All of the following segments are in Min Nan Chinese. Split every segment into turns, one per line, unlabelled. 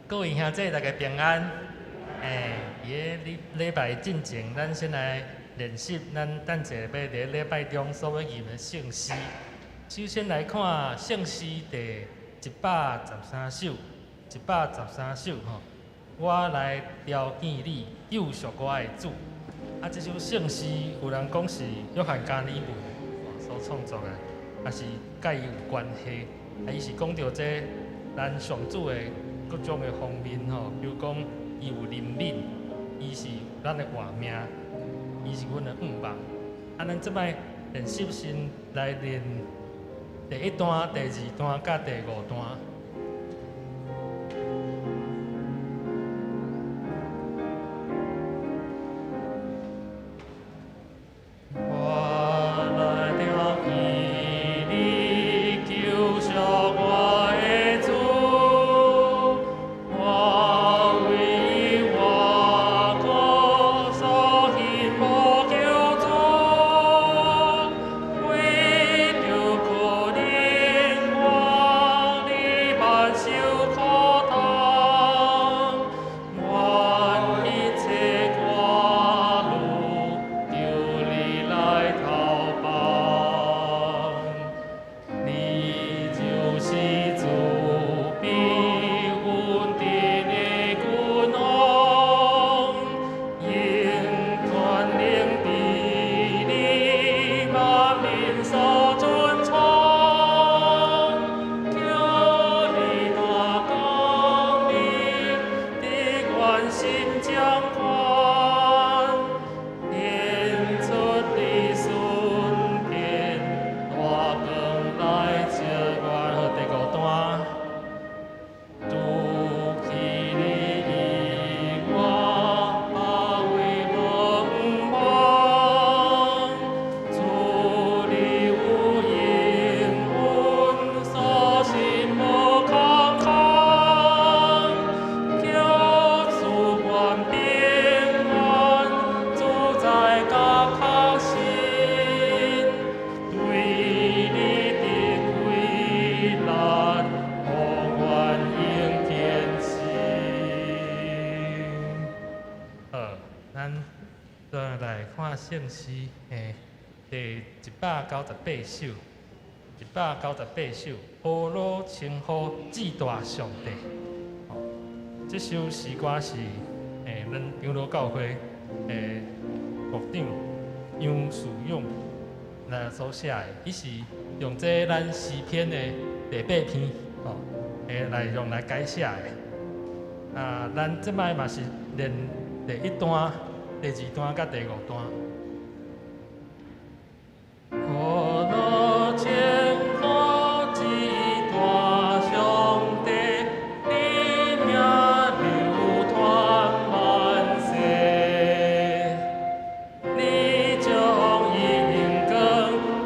各位兄弟，大家平安。欸，佇咧禮禮拜進前，咱先來練習咱等下欲佇咧禮拜中所欲吟的聖詩。首先來看聖詩第113首，一百十三首吼。我來朝見你，救贖我的主。啊，這首聖詩有人講是約翰加爾文所創作的，也是佮伊有關係。啊，伊是講著這咱上主的各種的方面吼，比如講伊有憐憫，伊是咱的活命，伊是阮的向望。啊，咱這擺練習先來練第一段、第二段佮第五段。我來朝見你，救贖我的主，我為伊活過，所希無救主，為著可憐我，你萬受苦痛，願一切掛慮，求你來投放。你就是慈悲穩定的君王，用權能治理萬民所尊崇，求你大光明，佇阮心掌權，顯出你順天，大光來照阮。好，第五段。除去你以外，別位無向望。主你有應允，所心無空空。求賜阮平安，自在佮確信，對你的歸難，予阮永堅持。好，咱再來看聖詩，第198首，一百九十八首，何樂稱呼至大上帝。哦，這首詩歌是咱長老教會的牧長楊樹勇來所寫的，伊是用這咱詩篇的第八篇，吼，來用來改寫的。啊，咱這擺嘛是練第一段、第二段佮第五段。何樂稱呼至大上帝，你名流傳萬世。你將榮光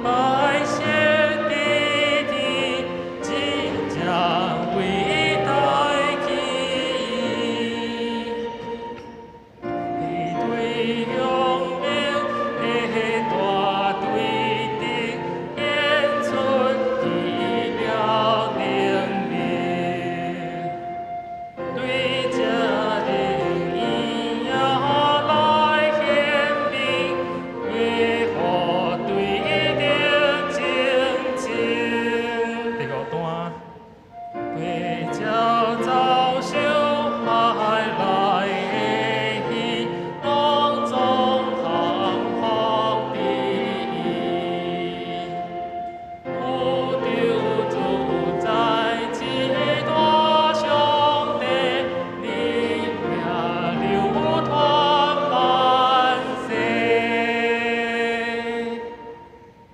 擺設佇天，真正偉大起。你對雄明的大威德，顯出奇妙能力。對這榮耀來顯明，為何對得精精？第五段，對這遭受海來的魚，攏總降服佇伊。有著主宰至大上帝，你名流傳萬世。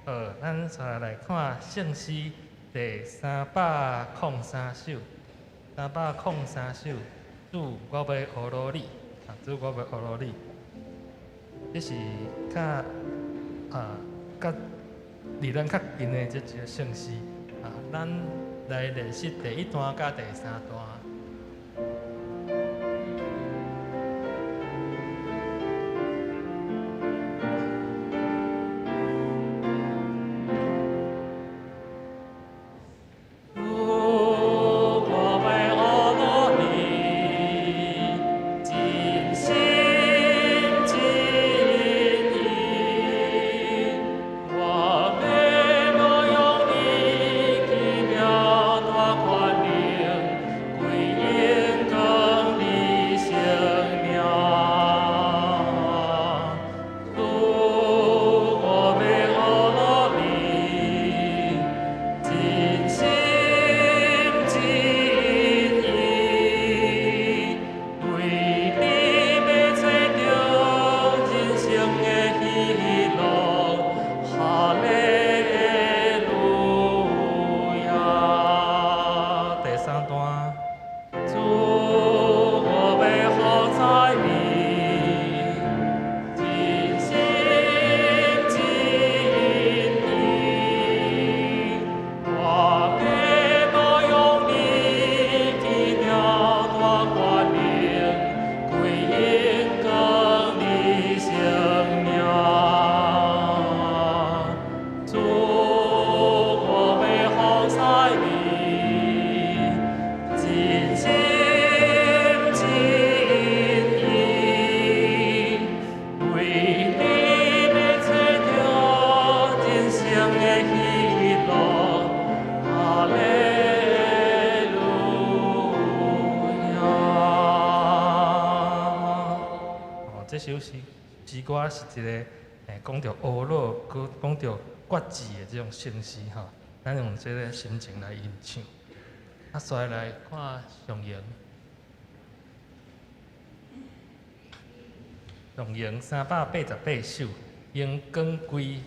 好，咱再來看聖詩第303首，三百空三首，主，我欲呵咾你，啊，主，我欲呵咾你。這是較啊，較離咱較近的這一個聖詩啊，咱來練習第一段佮第三段。主，我欲呵咾你。這首詩詩歌是一個講著懊惱，閣講著決志的這種聖詩吼。咱用這个心情來吟唱。啊，紲來看上榮，上榮388首，榮光歸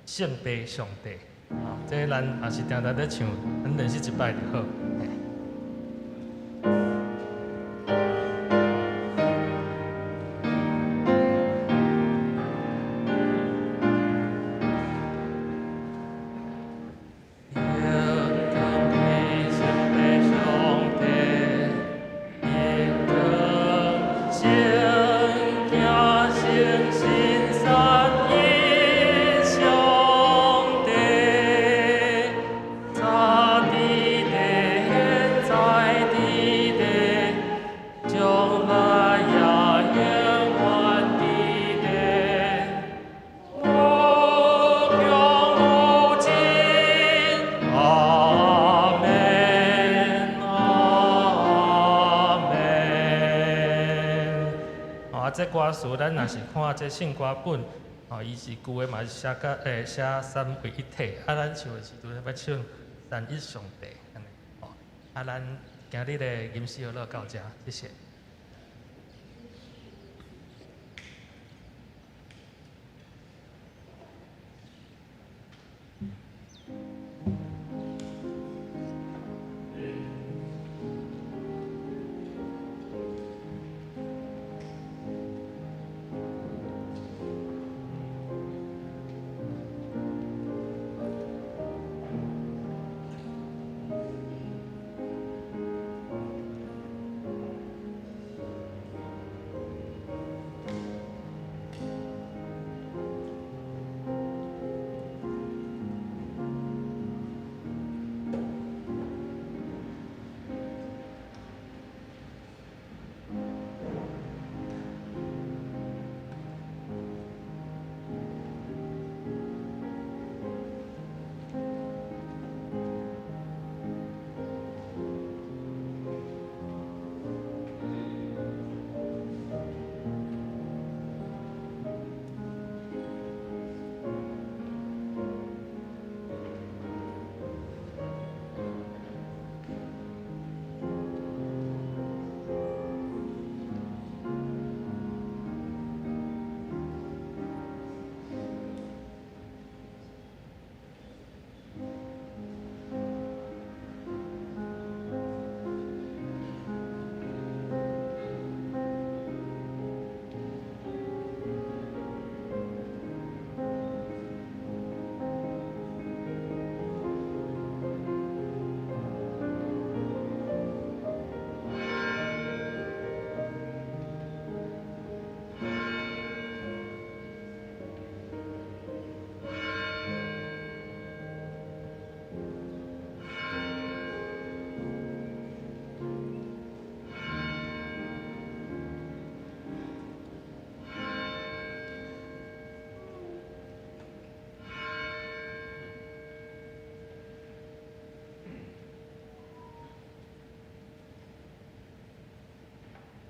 聖父上帝。吼，這咱也是定定咧唱，咱練習一擺就好。阿門，阿門。啊，這歌詞咱若是看這聖歌本，哦，伊是舊的嘛是寫甲寫三位一體，啊，咱唱的時陣欲唱三一上帝，按呢，哦，啊，咱今日的吟詩就到遮，謝謝。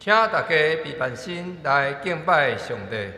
請大家閉萬心來敬拜上帝。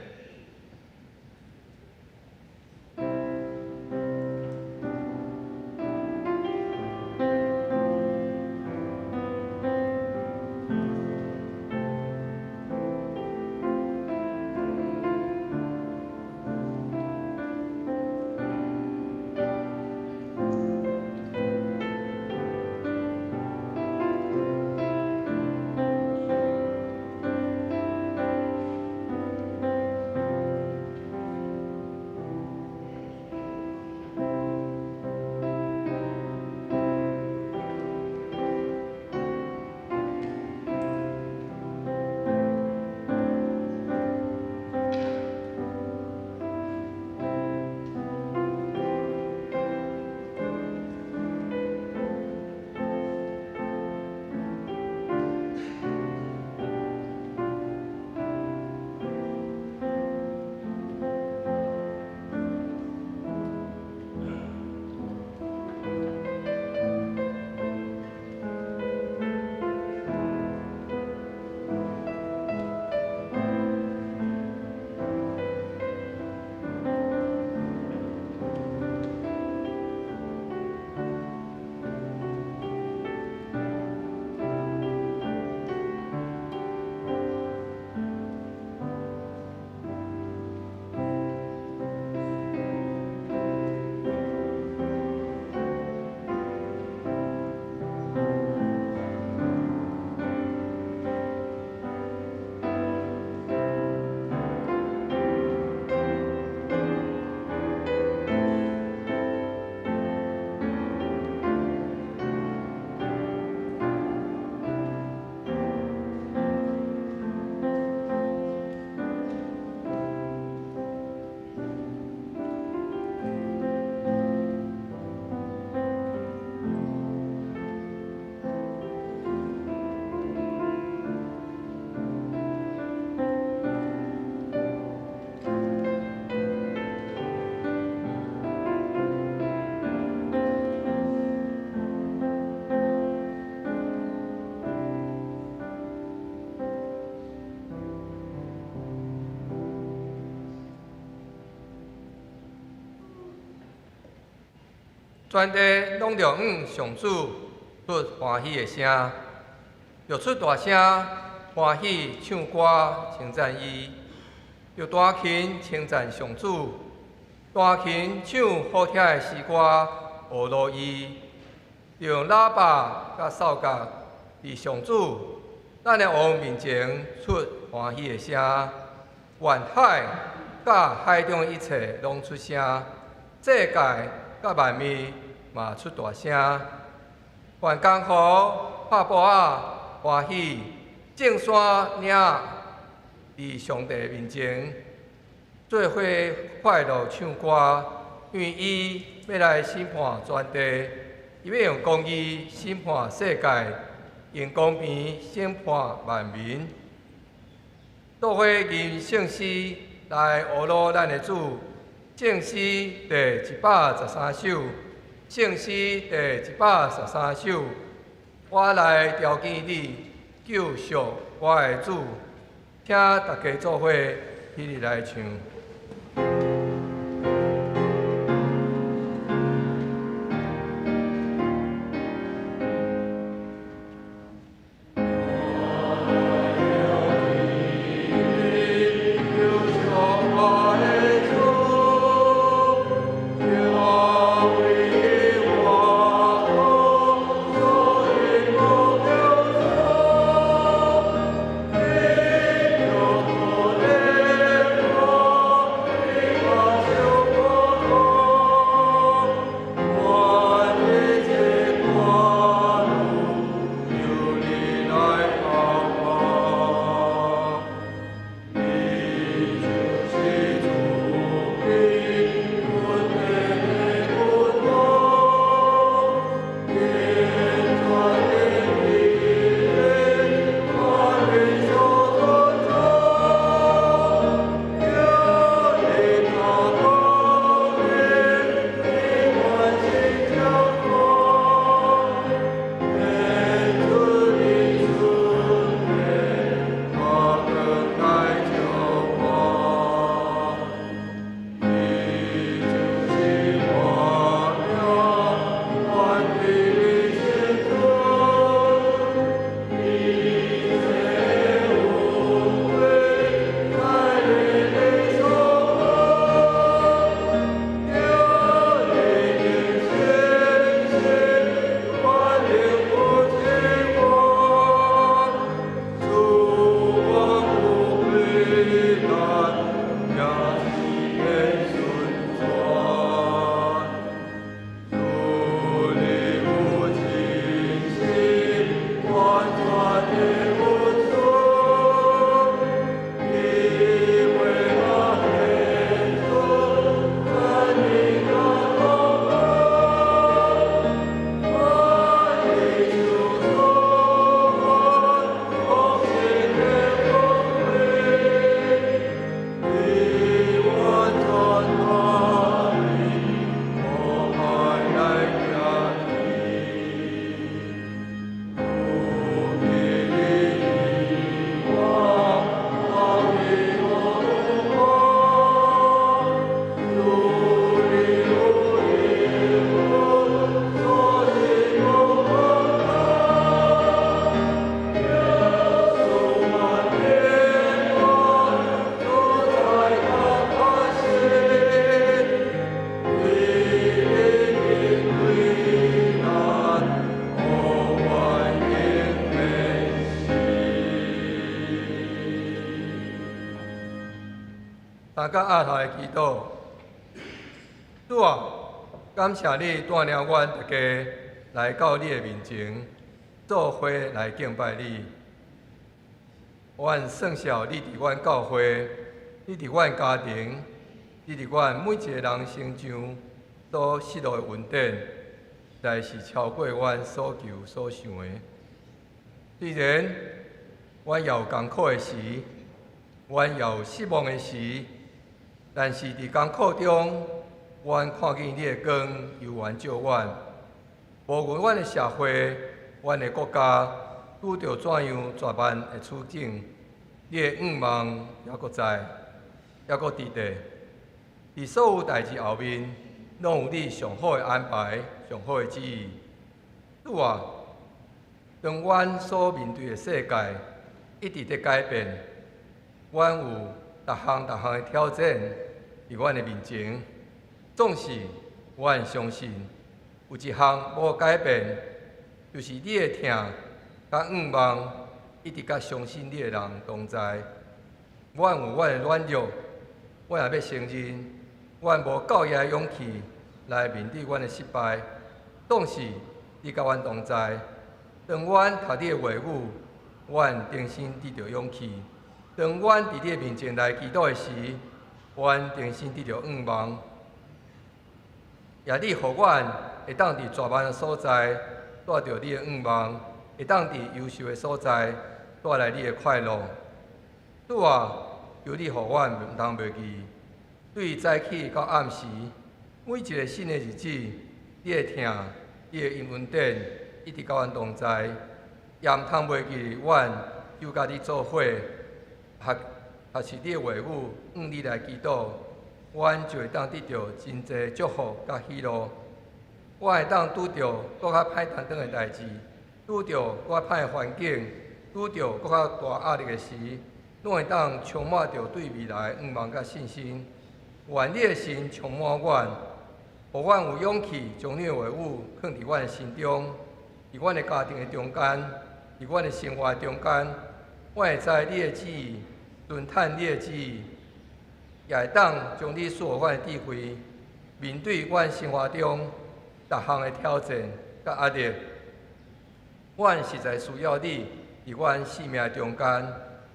全地攏著向上主出歡喜的聲，著出大聲歡喜唱歌稱讚伊，著彈琴稱讚上主，彈琴唱好聽的詩歌呵咾伊，用喇叭佮哨角佇上主咱的王面前出歡喜的聲，願海佮海中一切攏出聲，世界佮萬物嘛出大聲，願江河拍波仔歡喜，眾山嶺佇上帝面前做伙快樂唱歌，因為伊欲來審判全地，伊欲用公義審判世界，用公平審判萬民。做伙吟聖詩來呵咾咱的主，聖詩第113首，聖詩第113首，我來朝見你，救贖我的主，請大家做伙起立來唱。大家額頭的祈禱，主啊，感謝你帶領阮大家來到你的面前，做伙來敬拜你。阮算數你佇阮教會，你佇阮家庭，你佇阮每一个人身上所失落的恩典，實在是超過阮所求所想的。雖然阮也有艱苦的時，阮也有失望的時，但是佇艱苦中，阮看見你的光猶原照阮。無論阮的社會、阮的國家拄著怎樣絕望的處境，你的向望猶閣在，猶閣佇咧。佇所有代誌後面，攏有你上好的安排，上好的旨意。主啊，當阮所面對的世界一直佇改變，阮有逐項逐項的挑戰佇阮的面前，總是阮相信有一項無改變，就是你的疼佮向望一直佮相信你的人同在。阮有阮的軟弱，阮也欲承認，阮無夠額的勇氣來面對阮的失敗，總是你佮阮同在。當阮讀你的話語，阮重新得著勇氣；當阮佇你的面前來祈禱的時，阮重新得著向望。也你予阮會當佇絕望的所在帶著你的向望，會當佇憂愁的所在帶來你的快樂。主啊，求你予阮毋通袂記，對早起到暗時，每一个新的日子，你的疼，你的恩典，一直佮阮同在，也毋通袂記阮就佮你做伙，學學習你的話語，向你來祈禱，阮就會當得著真濟祝福佮喜樂。我會當拄著閣較歹擔當的代誌，拄著閣較歹的環境，拄著閣較大壓力的時，攏會當充滿著對未來向望佮信心。願你的神充滿阮，予阮有勇氣將你的話語囥佇阮的心中，佇阮的家庭的中間，佇阮的生活的中間，我會知你的旨意，遵趁你的旨意，也會當將你賜予阮的智慧，面對阮生活中逐項的挑戰佮壓力。阮實在需要你佇阮生命中間，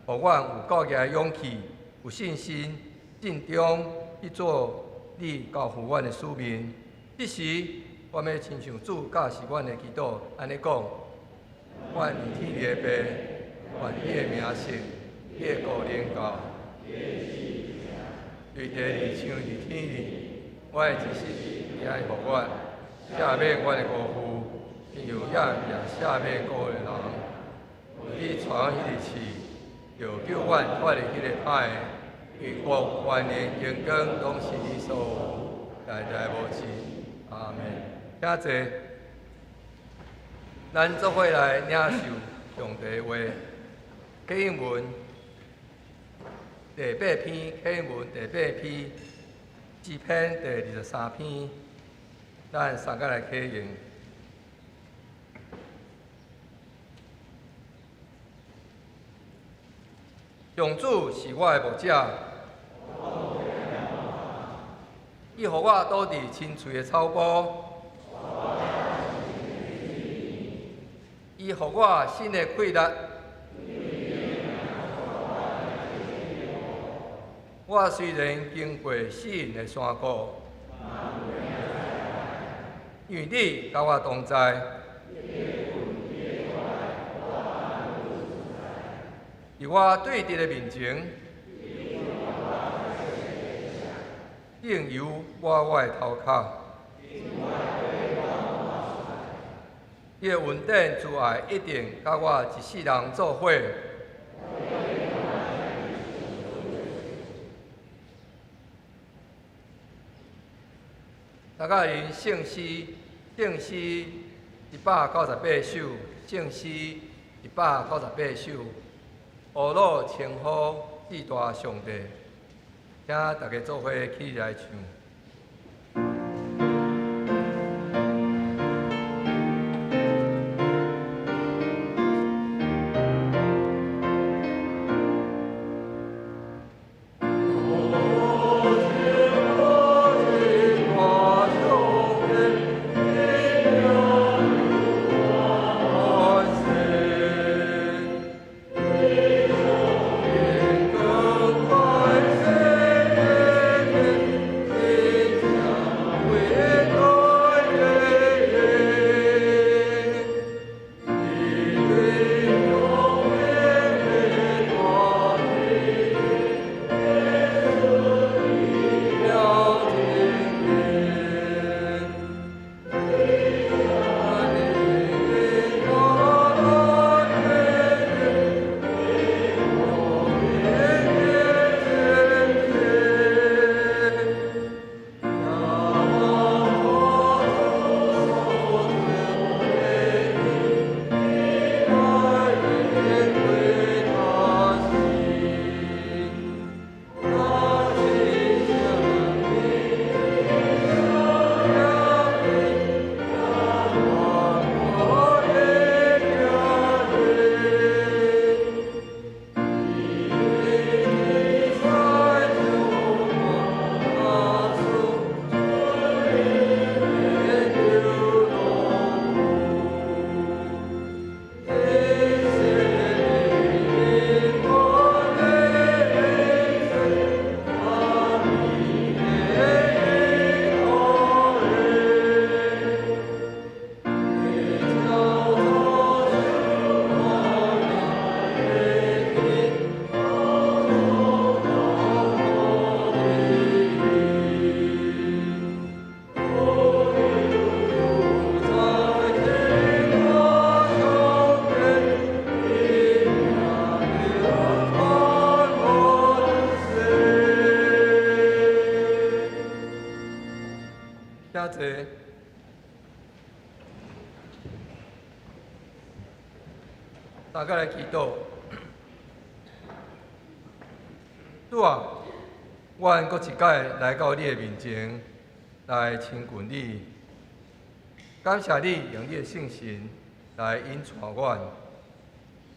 予阮有夠額的勇氣、有信心，盡忠去做你交付阮的使命。這時，我欲親像主教示阮的祈禱，按呢講：阮佇天裡的父，願你的名聖，你的國臨到，佇地裡像佇天裡，阮的一日今日予阮，赦免阮的辜負，親像咱也赦免辜負的人。你帶阮彼日試，著救阮脫離彼个歹的，因為國、權能、榮光，攏是你所有，代代無盡。阿們。請坐。咱做伙來領受上帝的話。啟應文第八篇，啟應文第八篇，詩篇第23篇，咱三個來啟應。上主是我的牧者，伊予我倒佇青翠的草埔，伊予我新的氣力。我雖然經過死蔭的山谷，因為你佮我同在。佇我對敵的面前，用油抹我的頭殼。你的恩典慈愛一定佮我一世人做伙。大家用聖詩，聖詩198首，聖詩198首，呵咾稱呼至大上帝，請大家做伙起來唱。請坐。大家來祈禱。主啊，阮閣一擺來到你的面前，來親近你。感謝你用你的聖神來引帶阮，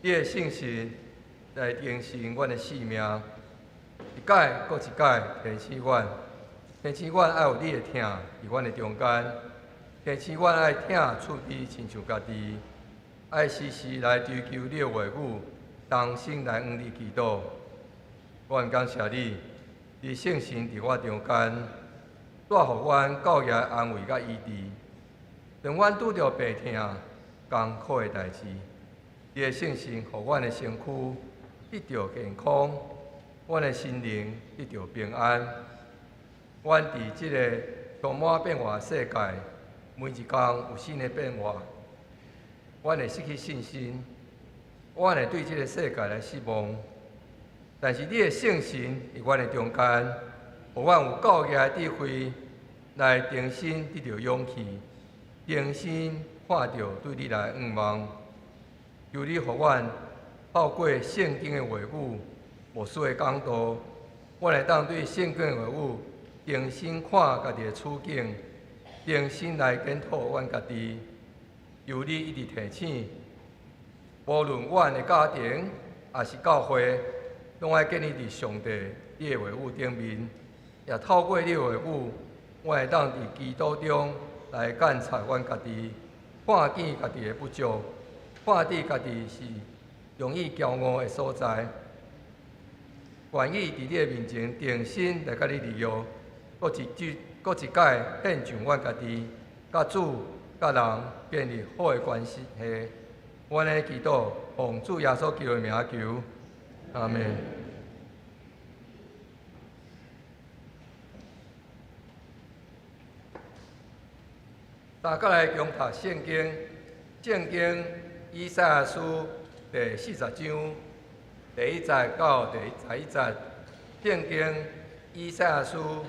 你的聖神來更新阮的生命，一擺閣一擺提醒阮，提醒阮愛有你的疼佇阮的中間，提醒阮愛疼出彼親像家己，愛時時來追求你的話語，同心來向你祈禱。阮感謝你，你聖神佇我中間，帶予阮夠額安慰佮醫治。當阮拄著病痛、艱苦的代誌，你的聖神予阮的身軀得著健康，阮的心靈得著平安。阮佇這个充滿變化的世界，每一工有新的變化，阮會失去信心，阮會對這个世界來失望。但是你的聖神佇阮的中間，予阮有夠額的智慧來重新得著勇氣，重新看著對你來向望。求你予阮透過聖經的話語、牧師的講道，阮會當對聖經的話語重新看家己的處境，重新來檢討阮家己。求你一直提醒，無論阮的家庭抑是教會，攏愛建立佇上帝你的話語頂面，也透過你的話語，阮會當佇基督中來檢查阮家己，看見家己的不足，看見家己是容易驕傲的所在。願意佇你的面前重新來佮你立約，閣一句、閣一擺獻上阮家己，佮主、佮人建立好的關係。阮的祈禱，奉主耶穌基督的名求，阿們。大家來共讀聖經，聖經以賽亞書第四十章第一節到第十一節。聖經以賽亞書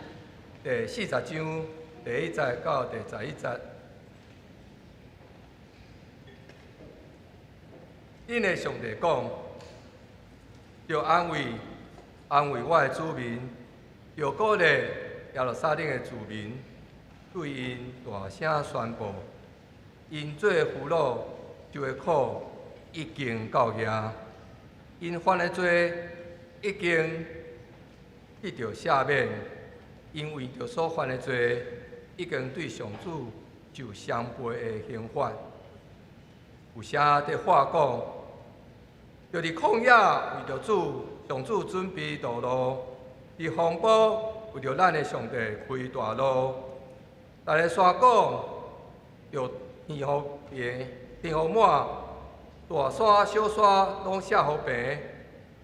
第四十章第一節到第十一節。恁的上帝講，著安慰安慰我的子民，著鼓勵耶路撒冷的子民，對𪜶大聲宣布，𪜶做俘虜受的苦已經到額，𪜶犯的罪已經得著赦免，𪜶為著所犯的罪，已經對上主受雙倍的刑罰。有聲佇喊講，著佇曠野為著主上主準備道路，佇荒坡為著咱的上帝開大路。逐个山谷著填予平，填予滿，大山小山攏卸予平，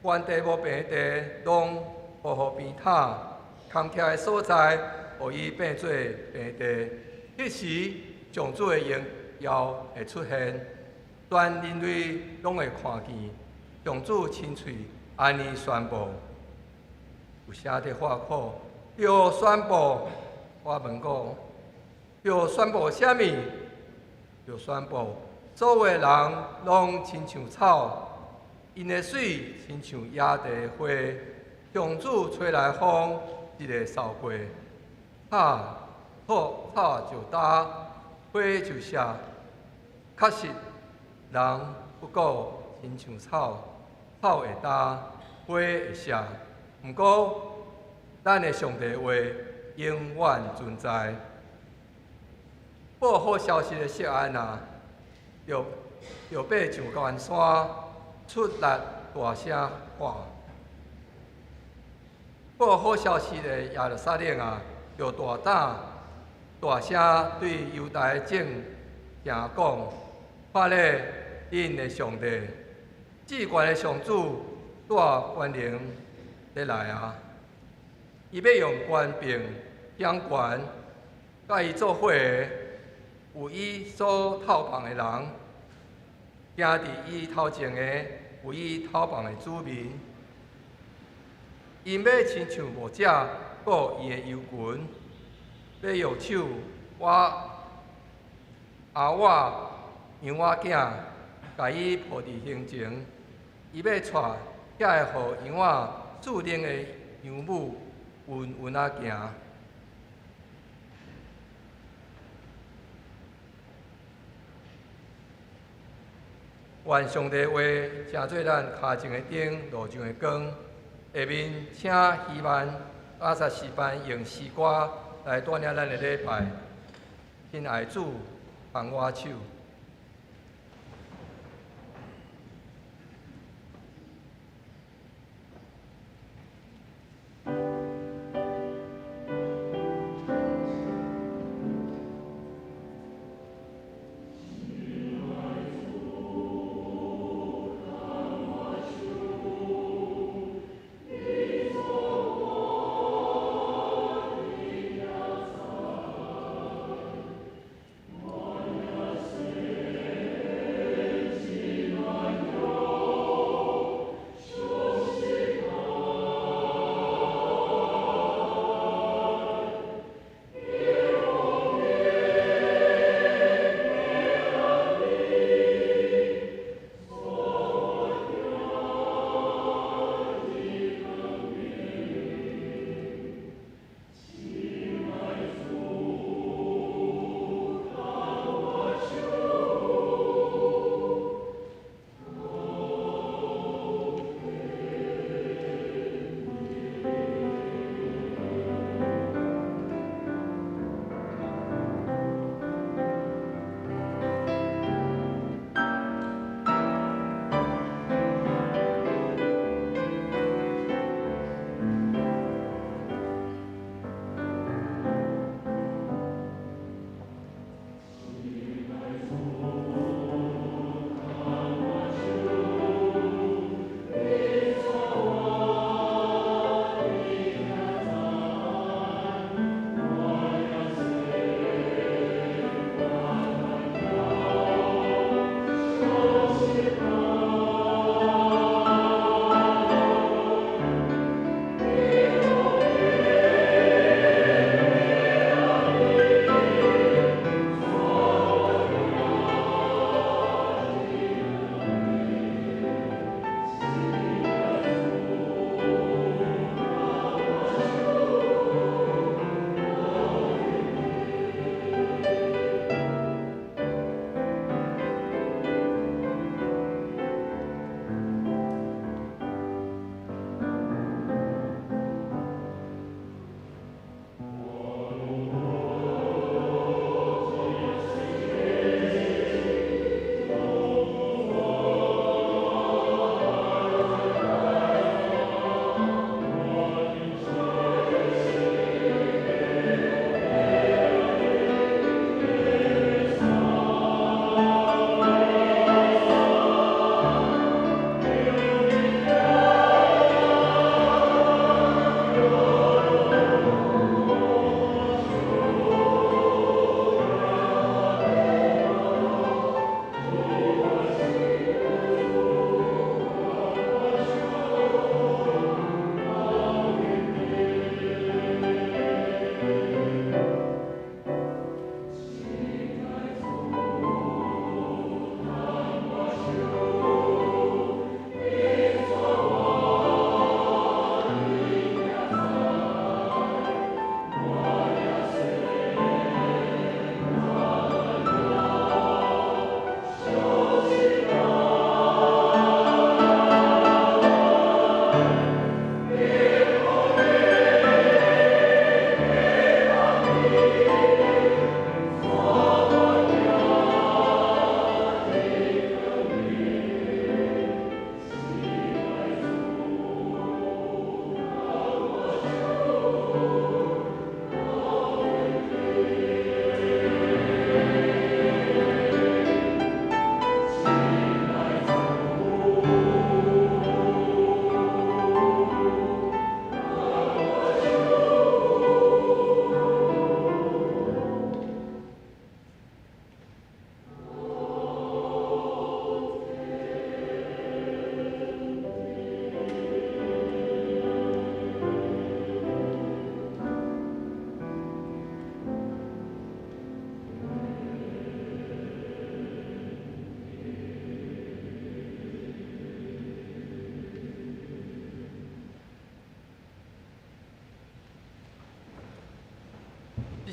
原地無平地攏鋪予平坦，崁徛的所在，予伊變做平地。彼時，上主的榮耀會出現，全人類攏會看見。上主親喙按呢宣布，有聲佇喊苦，著宣布。我問講，著宣布啥物？著宣布，所有的人攏親像草，𪜶的媠親像野地的花。上主吹來風，一个掃過，草草就焦，花就謝。確實，人不過親像草，草會焦，花會謝。毋過，咱的上帝話永遠存在。報好消息的錫安啊，著著爬上懸山，出力大聲喊。報好消息的耶路撒冷啊，著大膽大聲對猶大的眾城講：看咧，恁的上帝，至懸的上主帶權能欲來啊！伊欲用權柄掌權，佮伊做伙的有伊所透放的人，行佇伊頭前的有伊透放的子民。𪜶欲親像牧者顧伊的羊群，欲用手我阿我羊仔囝，共伊抱佇胸前，伊欲帶才會予羊仔稚嫩的羊母勻勻仔行。願上帝話成做咱跤前的燈，路上的光。下面請希曼亞薩詩班用詩歌來帶領咱的禮拜。親愛主，牽我手。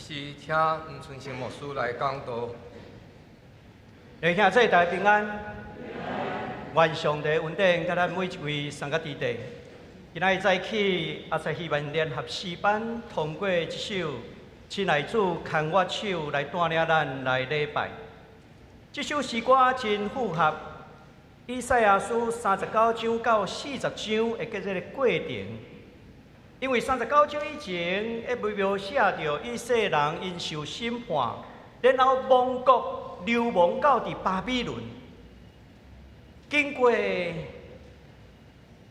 時請吳春生牧師來講道。
弟兄姊妹平安，願上帝恩典佮咱每一位送佮佇地。今仔日早起，阿才希望聯合詩班通過這首《親愛主牽我手》來帶領咱來禮拜。這首詩歌真符合以賽亞書39章到40章的這個過程，因為三十九章以前，一描寫著以色列人𪜶受審判，然後亡國流亡到佇巴比倫，經過濟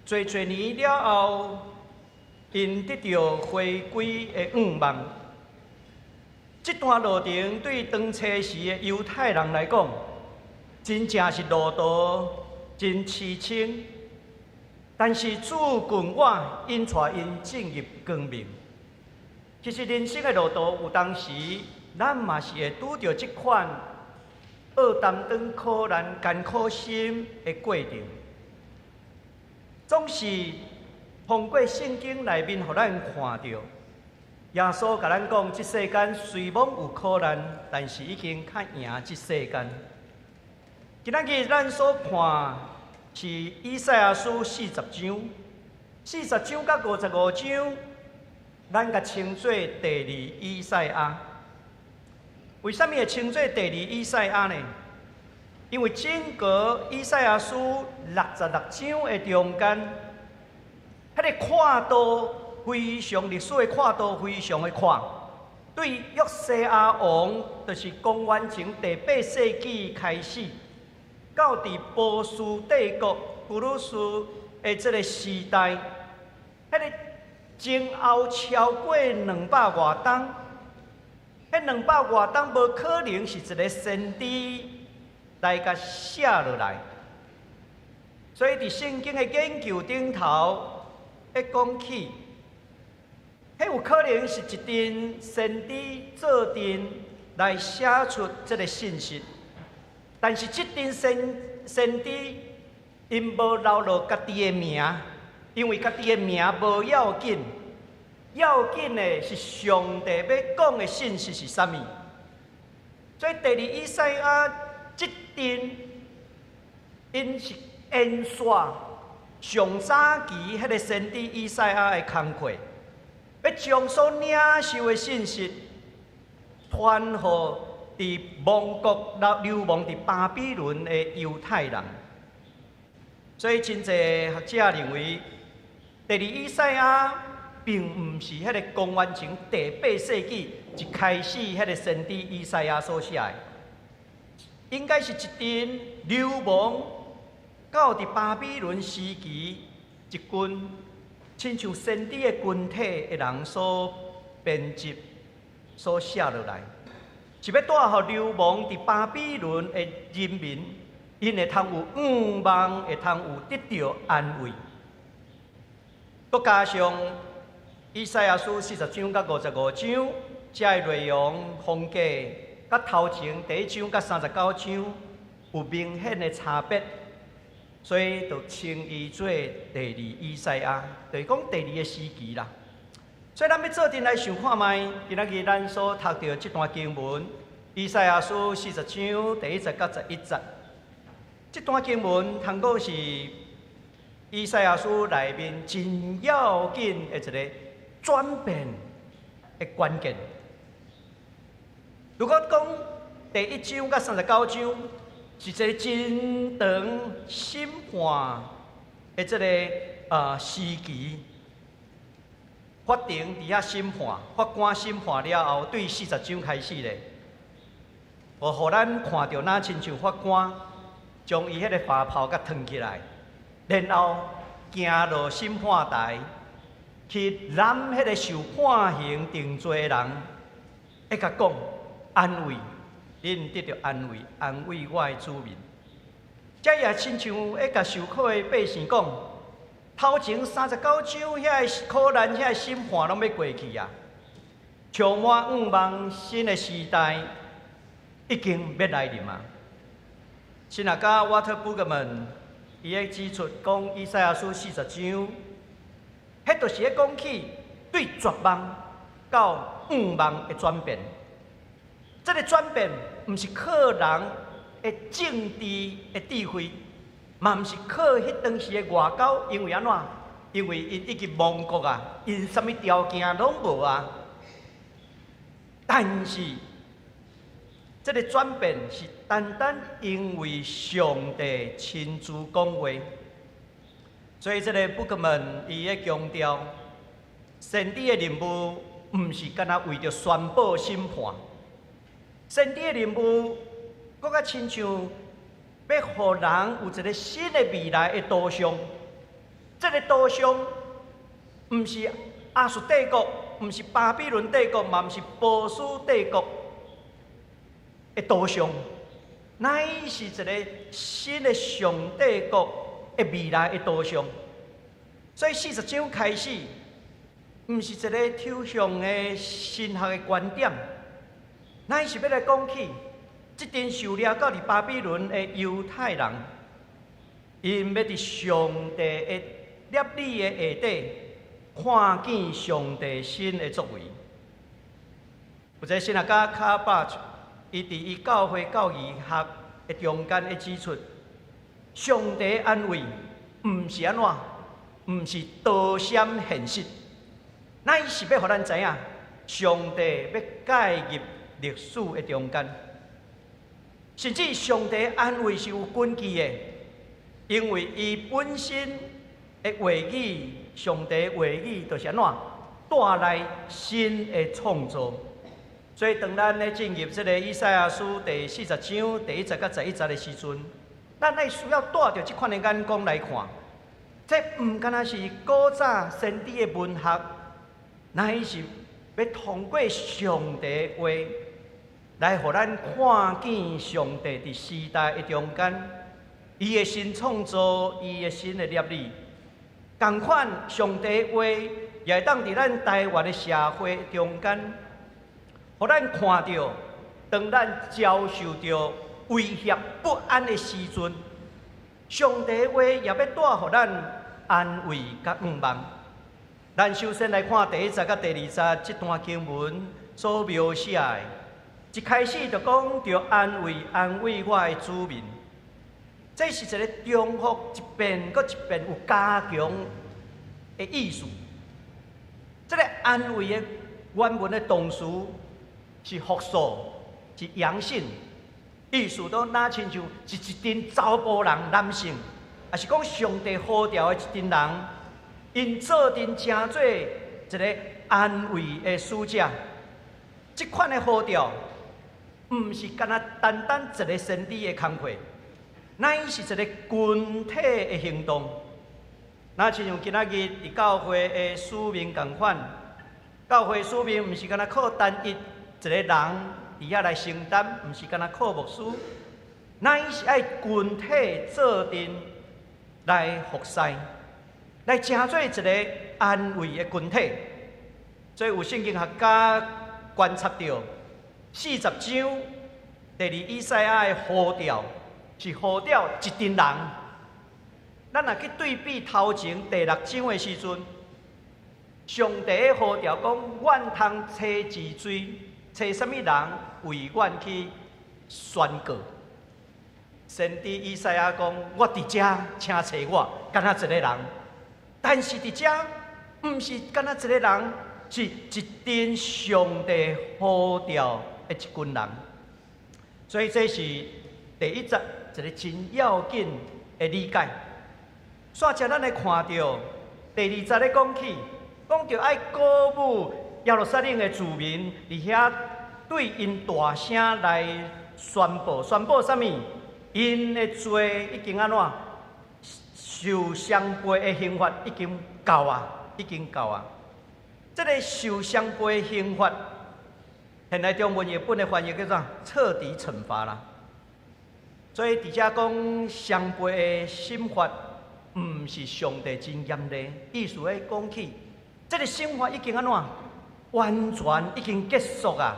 濟年了後，𪜶得著回歸的願望。這段路程對當初時的猶太人來講，真正是路途真淒清。但是主近我引帶𪜶進入光明。其實人生的路途有當時，咱嘛是會拄著這款愛擔當苦難、艱苦心的過程。總是通過聖經內面，予咱看著，耶穌共咱講：這世間雖罔有苦難，但是已經較贏這世間。今仔日咱所看是以賽亞書四十章，四十章佮55章，咱共稱做第二以賽亞。為啥物會稱做第二以賽亞呢？因為整個以賽亞書66章的中間，彼個跨度非常歷史的跨度非常的闊。對約西亞王，就是公元前第八世紀開始，到佇波斯帝國居魯士的這個時代，彼個前後超過兩百外冬，彼兩百外冬無可能是一個先知來共寫落來，所以佇聖經的研究頂頭，會講起，彼有可能是一陣先知做陣來寫出這個信息。但是這陣先知𪜶無留落家己的名，因為家己的名無要緊，要緊的是上帝欲講的信息是啥物。所以第二以賽亞這陣，𪜶是延續上早期彼個先知以賽亞的工課，欲將所領受的信息傳予佇亡國流亡佇巴比倫的猶太人，所以真濟學者認為，第二以賽亞並毋是彼個公元前第八世紀一開始彼個先知以賽亞所寫的，應該是一陣流亡到佇巴比倫時期一群親像先知的群體的人所編輯、所寫落來。是欲帶予流亡佇巴比倫的人民，𪜶會通有願望，會通有得著安慰。閣加上以賽亞書四十章佮五十五章，這个內容風格，佮頭前第一章佮三十九章有明顯的差別，所以就稱伊做第二以賽亞，就是講第二个時期啦。所以咱欲做陣來想看覓，今仔日咱所讀著這段經文，以賽亞書四十章第一節到11節，這段經文通講是以賽亞書內面真要緊的一個轉變的關鍵。如果講第一章佮三十九章是一個真長審判的這個時期。法庭佇遐審判，法官審判了後，對四十章開始咧，予咱看著，若親像法官將伊彼個袍共褪起來，然後行落審判台去攬彼個受判刑定罪的人，會共講安慰，恁得著安慰，安慰我的子民。這也親像會共受苦的百姓講。頭前三十九章遐個苦難、遐個審判攏欲過去啊！充滿願望新的時代已經欲來臨啊！神學家瓦特布格曼伊會指出講，以賽亞書四十章，彼就是咧講起對絕望、到向望的轉變。這個轉變毋是靠人的政治的智慧，嘛毋是靠彼當時的外交，因為按怎？因為𪜶已經亡國啊，𪜶啥物條件攏無啊。但是，這個轉變是單單因為上帝親自講話，所以這個布克曼伊咧強調，先知的任務毋是干焦為著宣布審判，先知的任務閣較親像欲予人有一個新的未來的圖像。這個圖像毋是亞述帝國，毋是巴比倫帝國，嘛毋是波斯帝國的圖像，乃是一個新的上帝國的未來的圖像。所以四十章開始，毋是一個抽象的神學的觀點，乃是欲來講起，這陣受掠到佇巴比倫的猶太人，𪜶欲佇上帝的立意的下底，看見上帝新的作為。有一個神學家卡巴伊佇伊教會教義學的中間會指出，上帝安慰毋是按怎，毋是躲閃現實，乃是欲予咱知影，上帝欲介入歷史的中間，甚至上帝安慰是有根據的，因為伊本身的話語，上帝話語就是按怎帶來新的創造。所以，當咱咧進入這個以賽亞書第四十章第一節佮11節的時陣，咱愛需要帶著這款的眼光來看，這毋干焦是古早先知的文學，乃是欲通過上帝的話來予咱看見上帝佇時代的中間，伊的新創造，伊的新的立意。仝款，上帝的話也會當佇咱台灣的社會中間，予咱看著，當咱遭受著威脅不安的時陣，上帝的話也欲帶予咱安慰佮向望。咱首先來看第一節佮第二節這段經文所描寫的，一開始就講著安慰安慰我的子民，這是一個重複一遍閣一遍有加強的意思。這個安慰的原文的動詞是複數，是陽性，意思都若親像是一陣查埔人男性，抑是講上帝呼召的一陣人，𪜶做陣成做一個安慰的使者。這款的呼召，毋是干焦單單一個先知的工課，乃是一個群體的行動。若親像今仔日佇教會的使命仝款，教會使命毋是干焦靠單一一個人佇遐來承擔，毋是干焦靠牧師，乃是愛群體做陣來服侍，來成做一個安慰的群體。所以有聖經學家觀察著四十章第二以賽亞的呼召是呼召一陣人。咱若去對比頭前第六章的時陣，上帝的呼召講：阮通揣一罪，揣啥物人為阮去宣告？先知以賽亞講：我佇遮，請揣我，干焦一个人。但是佇遮，毋是干焦一个人，是一陣上帝呼召的一群人。所以這是第一節一个真要緊的理解。煞接咱來看著第二節咧講起，講著愛鼓舞耶路撒冷的子民，佇遐對𪜶大聲來宣布，宣布啥物？𪜶的罪已經按怎？受雙倍的刑罰已經到啊，已經到啊！這个受雙倍的刑罰，現代中文譯本的翻譯叫做徹底懲罰啦。所以佇遮講雙倍的審罰，毋是上帝真嚴厲，意思咧講起，這个審罰已經按怎？完全已經結束啊！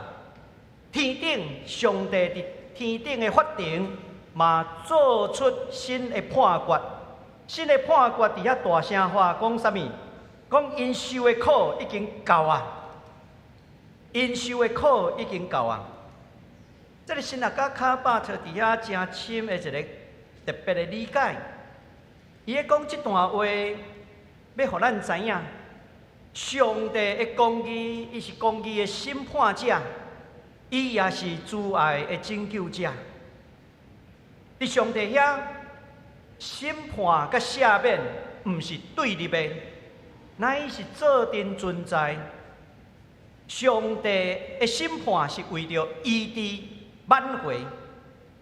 天頂上帝佇天頂的法庭嘛做出新的判決，新的判決佇遐大聲話講啥物？講𪜶受的苦已經夠啊！ 𪜶受的苦已經夠啊！這个神學家卡巴特佇遐誠深的一个特別的理解，伊咧講這段話，欲予咱知影，上帝的公義，伊是公義的審判者，伊也是慈愛的拯救者。佇上帝遐，審判佮赦免毋是對立的，乃是做陣存在。上帝的審判是為著醫治挽回，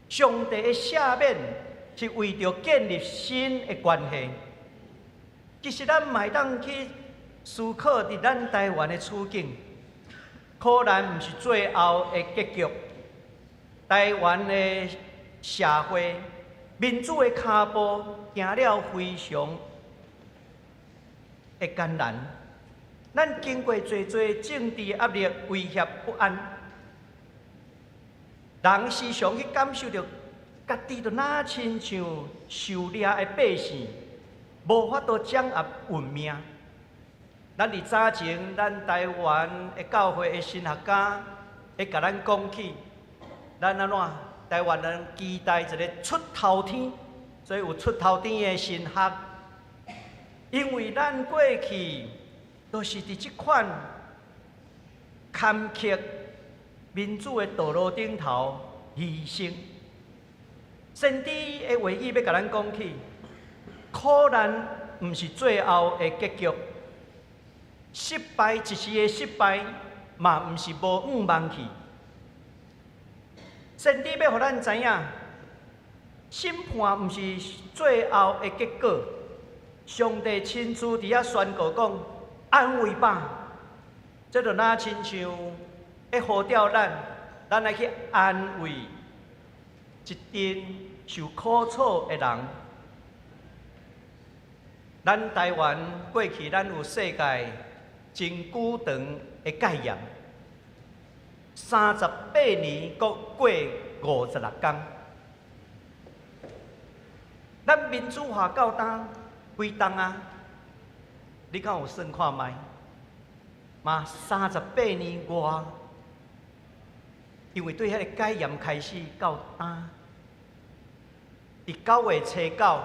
上帝的赦免是為著建立新的關係。其實咱嘛會當去思考佇咱台灣的處境，苦難毋是最後的結局。台灣的社會民主的跤步行了非常的艱難。咱經過濟濟政治壓力、威脅、不安，人時常去感受著家己就若親像受掠的百姓，無法度掌握運命。咱佇早前，咱台灣的教會的神學家會共咱講起，咱按怎台灣人期待一个出頭天，所以有出頭天的神學，因為咱過去都是佇這款坎坷民主的道路頂頭犧牲。先知的話語欲共咱講起，苦難毋是最後的結局，失敗一時的失敗嘛毋是無向望去。先知欲予咱知影，審判毋是最後的結果。上帝親自佇遐宣告講：安慰吧，這就若親像會呼召咱，咱來去安慰一陣受苦楚的人。咱台灣過去，咱有世界真久長的戒嚴，38年，閣過56工。咱民主化到今幾冬啊？你敢有算看覓？嘛38年外，因為對彼个戒嚴開始到今，佇9月初9，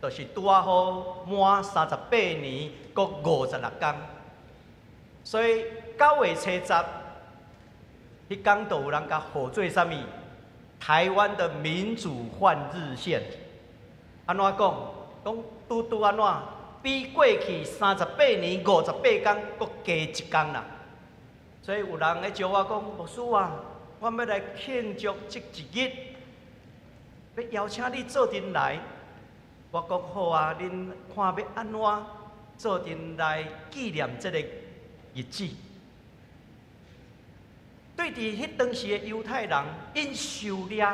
就是拄仔好滿38年，閣56工。所以9月初10，彼工就有人共號做啥物？台灣的民主換日線。按怎講？講拄拄按怎？比過去38年58工，閣加一工啦。所以有人咧招我講，牧師啊，我欲來慶祝這一日，欲邀請你做陣來。我講好啊，恁看欲按怎做陣來紀念這個日子。對佇彼當時的猶太人，𪜶受掠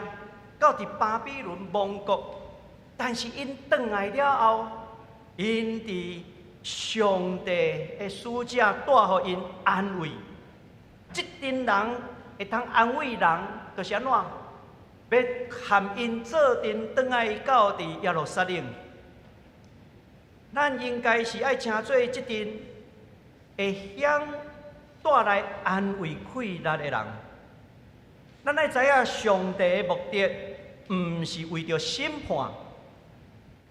到佇巴比倫亡國，但是𪜶轉來了後，𪜶佇上帝的使者帶予𪜶安慰。這陣人會通安慰人，就是按怎？欲含𪜶做陣轉來到佇耶路撒冷。咱應該是愛成做這陣會曉帶來安慰困力的人。咱愛知影上帝的目的，毋是為著審判，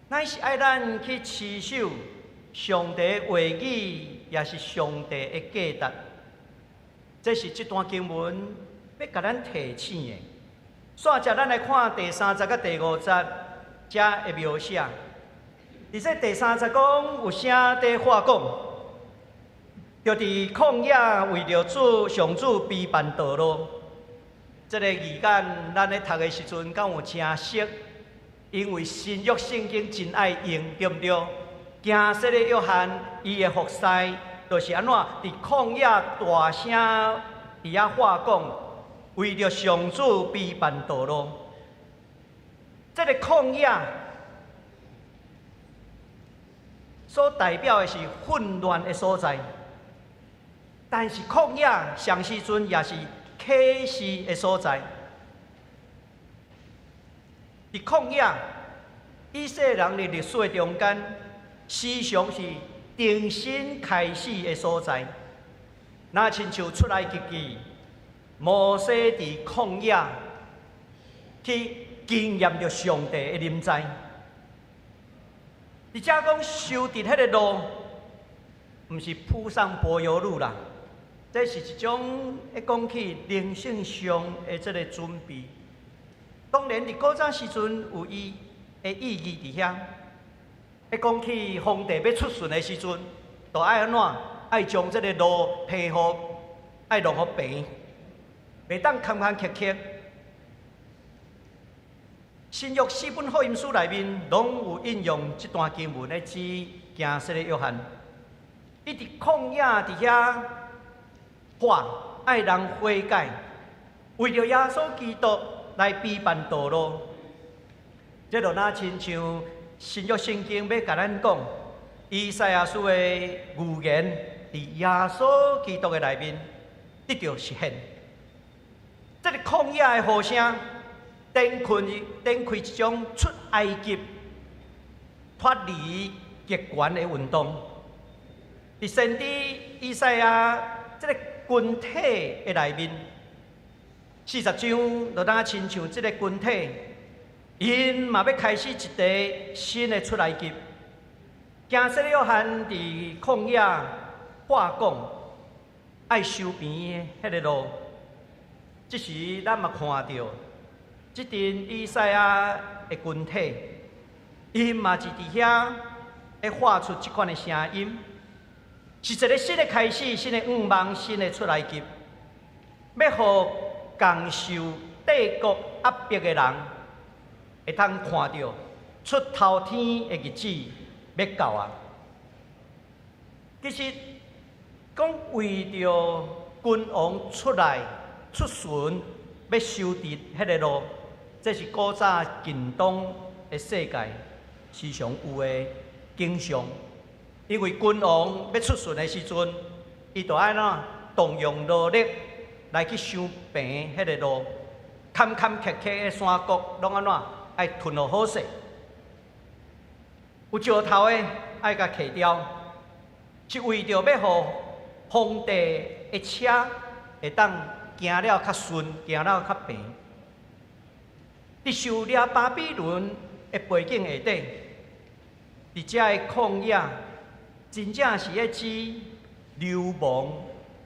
乃是愛咱去持守上帝的話語，也是上帝的價值。這是這段經文欲共咱提醒的。煞接咱來看第三節佮第五節，遮的描寫。佇這第三節講有聲佇喊講，就佇曠野為著主上主備辦道路。這个字眼，咱咧讀的時陣，敢有誠熟？因為新約聖經真愛用，對毋對？行洗禮約翰，伊的服侍就是按怎？佇曠野大聲佇遐喊講，為著上主備辦道路。這个曠野所代表的是混亂的所在，但是曠野上時陣也是啟示的所在。佇曠野，以色列人佇歷史的中間，時常是重新開始的所在。若親像出埃及記，摩西佇曠野去經驗著上帝的臨在。佇遮講修直彼个路，毋是鋪上柏油路啦，這是一種會講起靈性上的這个準備。當然，佇古早時陣有伊的意義佇遐。會講起皇帝欲出巡的時陣，就愛按怎？愛將這个路平予，愛弄予平，袂當坎坎坷坷。新約四本福音書內面，攏有引用這段經文來指行洗禮約翰。伊佇曠野佇遐喊愛人悔改，為著耶穌基督來備辦道路。這就若親像新約聖經欲共咱講，以賽亞書的預言佇耶穌基督的內面得著實現。這个曠野的呼聲，展開一種出埃及、脫離極權的運動。佇先知以賽亞這个群體的內面，40章就若親像這个群體，𪜶嘛欲開始一個新的出埃及。行洗禮約翰佇曠野話講，愛修平彼个路。這時咱嘛看著，這陣以賽亞的群體，𪜶嘛是佇遐會發出這款的聲音，是一个新的開始，新的願望，新的出埃及，欲予共受帝國壓迫的人，會通看著出頭天的日子欲到啊！其實講為著君王出來出巡，欲修直彼个路，這是古早近東的世界時常有的景象。因為君王欲出巡的時陣，伊就愛怎動用勞力來去修平彼个路，坎坎坷坷的山谷攏按怎愛吞予好勢，有石頭的愛共刣掉，是為著欲予皇帝的車會當行了較順，行了較平。佇受掠巴比倫的背景下底，佇遮的曠野，真正是咧指流亡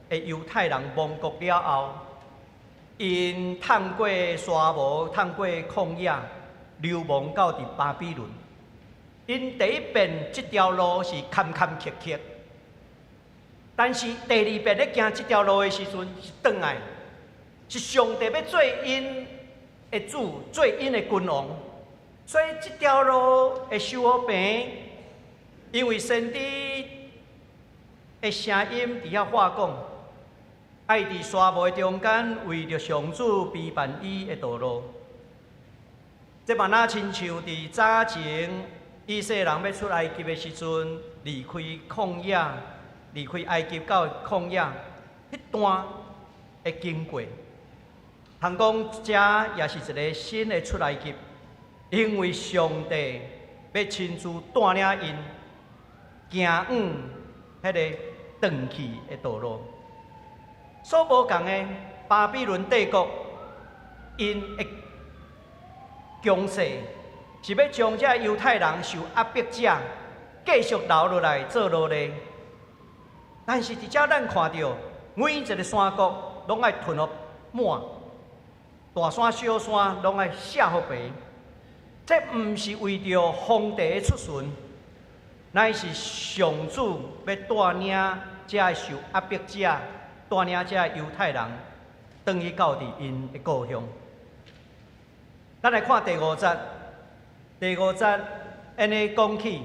的猶太人亡國了後，𪜶通過沙漠，通過曠野，流亡到佇巴比倫。𪜶第一遍這條路是坎坎坷坷，但是第二遍咧行這條路的時陣是轉來，是上帝欲做𪜶的主，做𪜶的君王，所以這條路會修予平，因為先知的聲音佇遐話講，愛佇沙漠的中間為著上主備辦伊的道路。這嘛若親像佇早前以色列人欲出埃及的時陣，離開曠野，離開埃及到曠野，彼段的經過。通講，這也是一个新的出埃及，因為上帝欲親自帶領𪜶行往彼个轉去的道路。所無仝的巴比倫帝國，𪜶的強勢是欲將這猶太人受壓迫者繼續留落來做奴隸。但是佇遮咱看著，每一个山谷攏愛吞予滿。大山小山攏愛卸予平，這毋是為著皇帝的出巡，乃是上主欲帶領這个受壓迫者，帶領這个猶太人，轉去到佇𪜶的故鄉。咱來看第五節，第五節按呢講起，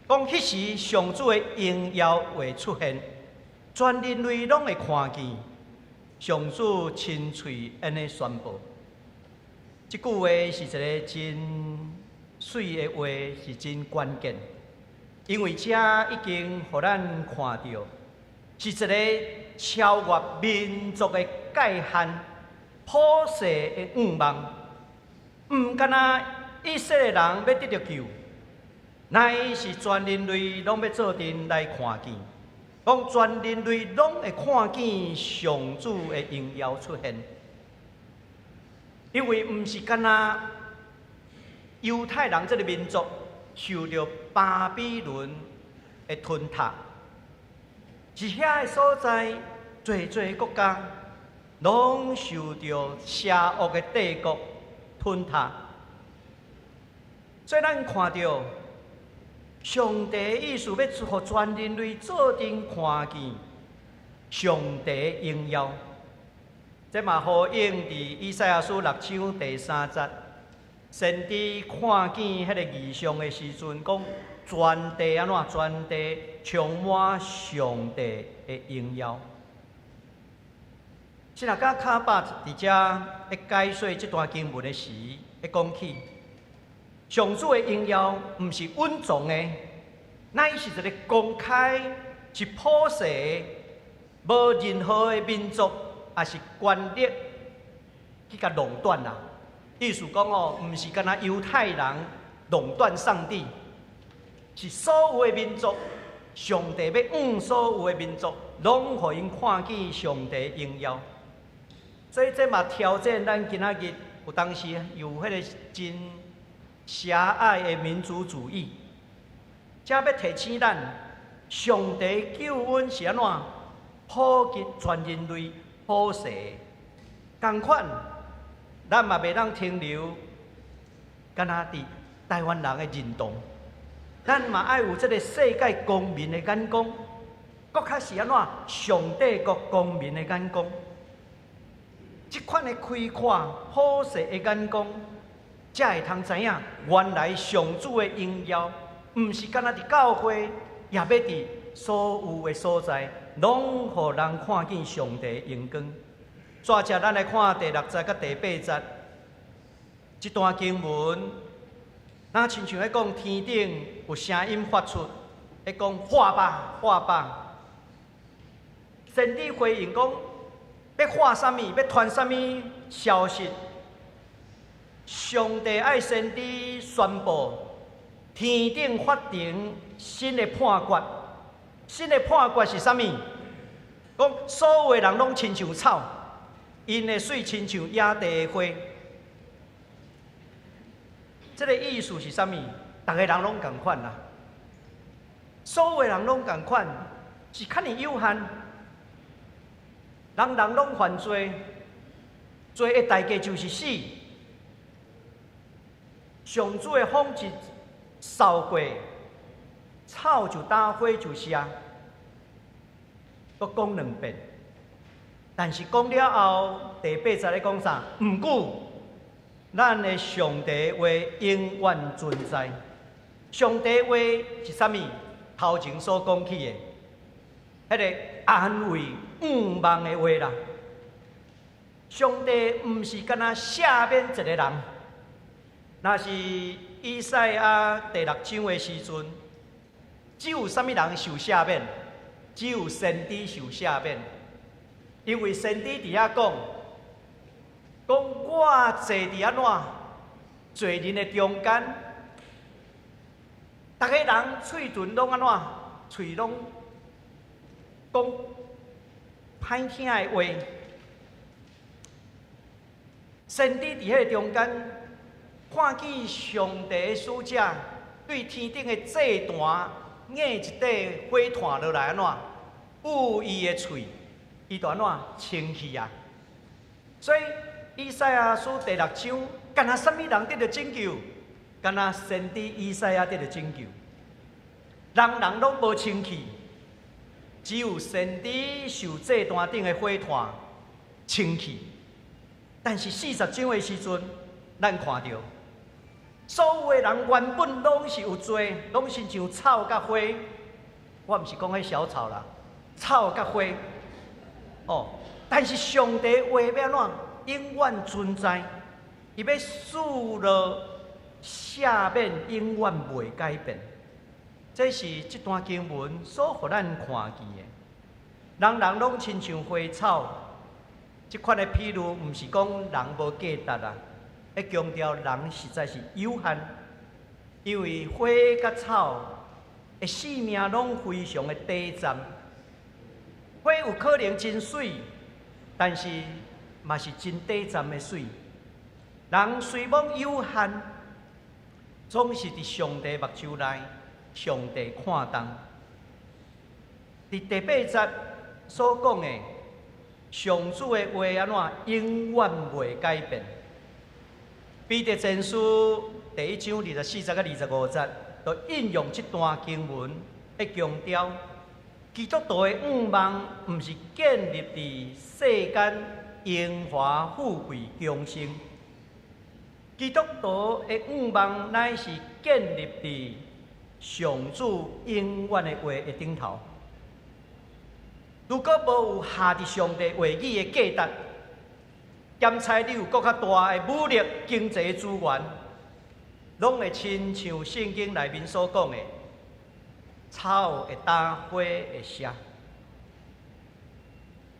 講彼時上主的榮耀會出現，全人類攏會看見，上主親喙按呢宣布。這句話是一个真媠的話，是真關鍵，因為這已經予咱看著，是一个超越民族的界限、普世的願望，毋干焦以色列人欲得著救，乃是全人類攏欲做陣來看見。講全人類攏會看見上主的榮耀出現，因為毋是干焦猶太人這个民族受著巴比倫的吞噬，是遐个所在，濟濟國家攏受著邪惡的帝國吞噬。所以咱看著上帝的意思，欲予全人類做陣看見上帝的榮耀。這嘛呼應佇以賽亞書六章第三節，先知看見彼个異象的時陣，講全地按怎？全地充滿上帝的榮耀。神學家卡巴佇遮咧解說這段經文的時，咧講起上主的榮耀毋是隱藏的，乃是一个公開、是普世的，無任何的民族抑是權力去共壟斷啦。意思講哦，毋是干焦猶太人壟斷上帝，是所有的民族，上帝欲向所有的民族，攏予𪜶看見上帝榮耀。所以這嘛挑戰咱今仔日有當時有彼个真狹隘的民族主義，這欲提醒咱，上帝救恩是按怎普及全人類普世的，仝款，咱嘛袂當停留，干焦佇台灣人的認同，咱嘛愛有這个世界公民的眼光，閣較是按怎上帝國公民的眼光。這款的開闊普世的眼光，才會通知影，原來上主的榮耀，毋是干焦佇教會，也欲佇所有的所在，攏予人看見上帝的榮光。煞接咱來看第六節佮第八節這段經文，若親像咧講天頂有聲音發出，咧講喝吧，喝吧。先知回應講，欲喝啥物？欲傳啥物消息？上帝愛先知宣布天頂法庭新的判決。新的判決是啥物？講所有的人攏親像草，𪜶的媠親像野地的花。這个意思是啥物？逐个人攏仝款啦，所有的人攏仝款，是較爾有限。人人攏犯罪，罪的代價就是死。上主的風一掃過，草就焦，花就謝。閣講兩遍，但是講了後，第八節咧講啥？毋過，咱的上帝話永遠存在。上帝話是啥物？頭前所講起的，彼个安慰、向望的話啦。上帝毋是干焦赦免一个人，若是以賽亞第六章的時陣，只有啥物人受赦免？只有先知受赦免，因為先知佇遐講，講我坐佇按怎罪人的中間，逐个人喙唇攏按怎？喙攏講歹聽的話。先知佇彼个中間，看見上帝的使者對天頂的祭壇挵一塊火炭落來，按怎？捂伊的喙，伊就按怎清氣啊？所以以賽亞書第六章，干焦啥物人得著拯救？干焦先知以賽亞得著拯救。人人攏無清氣，只有先知受祭壇頂的火炭清氣。但是40章的時陣，咱看著所有的人原本攏是有罪，攏親像草佮花。我毋是講彼小草啦，草佮花。哦，但是上帝話欲按怎？永遠存在，伊欲賜落赦免，永遠袂改變。這是這段經文所予咱看見的。人人攏親像花草，這款的譬喻毋是講人無價值啊，咧強調人實在是有限，因為花佮草的生命攏非常的短暫，有可能真媠，但是嘛是真短暫的媠。人雖罔有限，總是佇上帝目睭內，上帝看重。佇第八節所講的，上主的話按怎永遠袂改變。彼得前書第一章24節佮25節，就引用這段經文，來強調基督徒的向望，毋是建立佇世間榮華富貴強盛。基督徒的向望乃是建立佇上主永遠的話的頂頭。如果無有下佇上帝話語的價值，兼差你有閣較大的武力、經濟資源，攏會親像聖經內面所講的，草會焦，花會謝。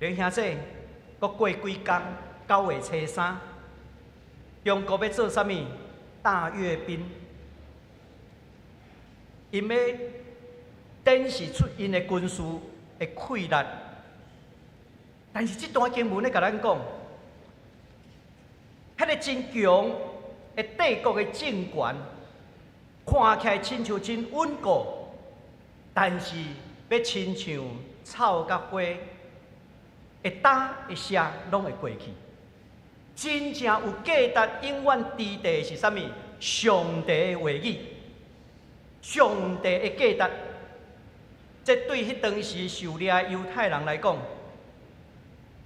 弟兄姊，閣過幾工，9月初3，中國欲做啥物？大閱兵，𪜶欲展示出𪜶的軍事的氣力。但是這段經文咧共咱講，彼個真強的帝國的政權，看起來親像真穩固，但是欲親像草佮花，會焦會謝，攏會過去。真正有價值、永遠佇地的是啥物？上帝的話語，上帝的價值。這對彼當時受掠的猶太人來講，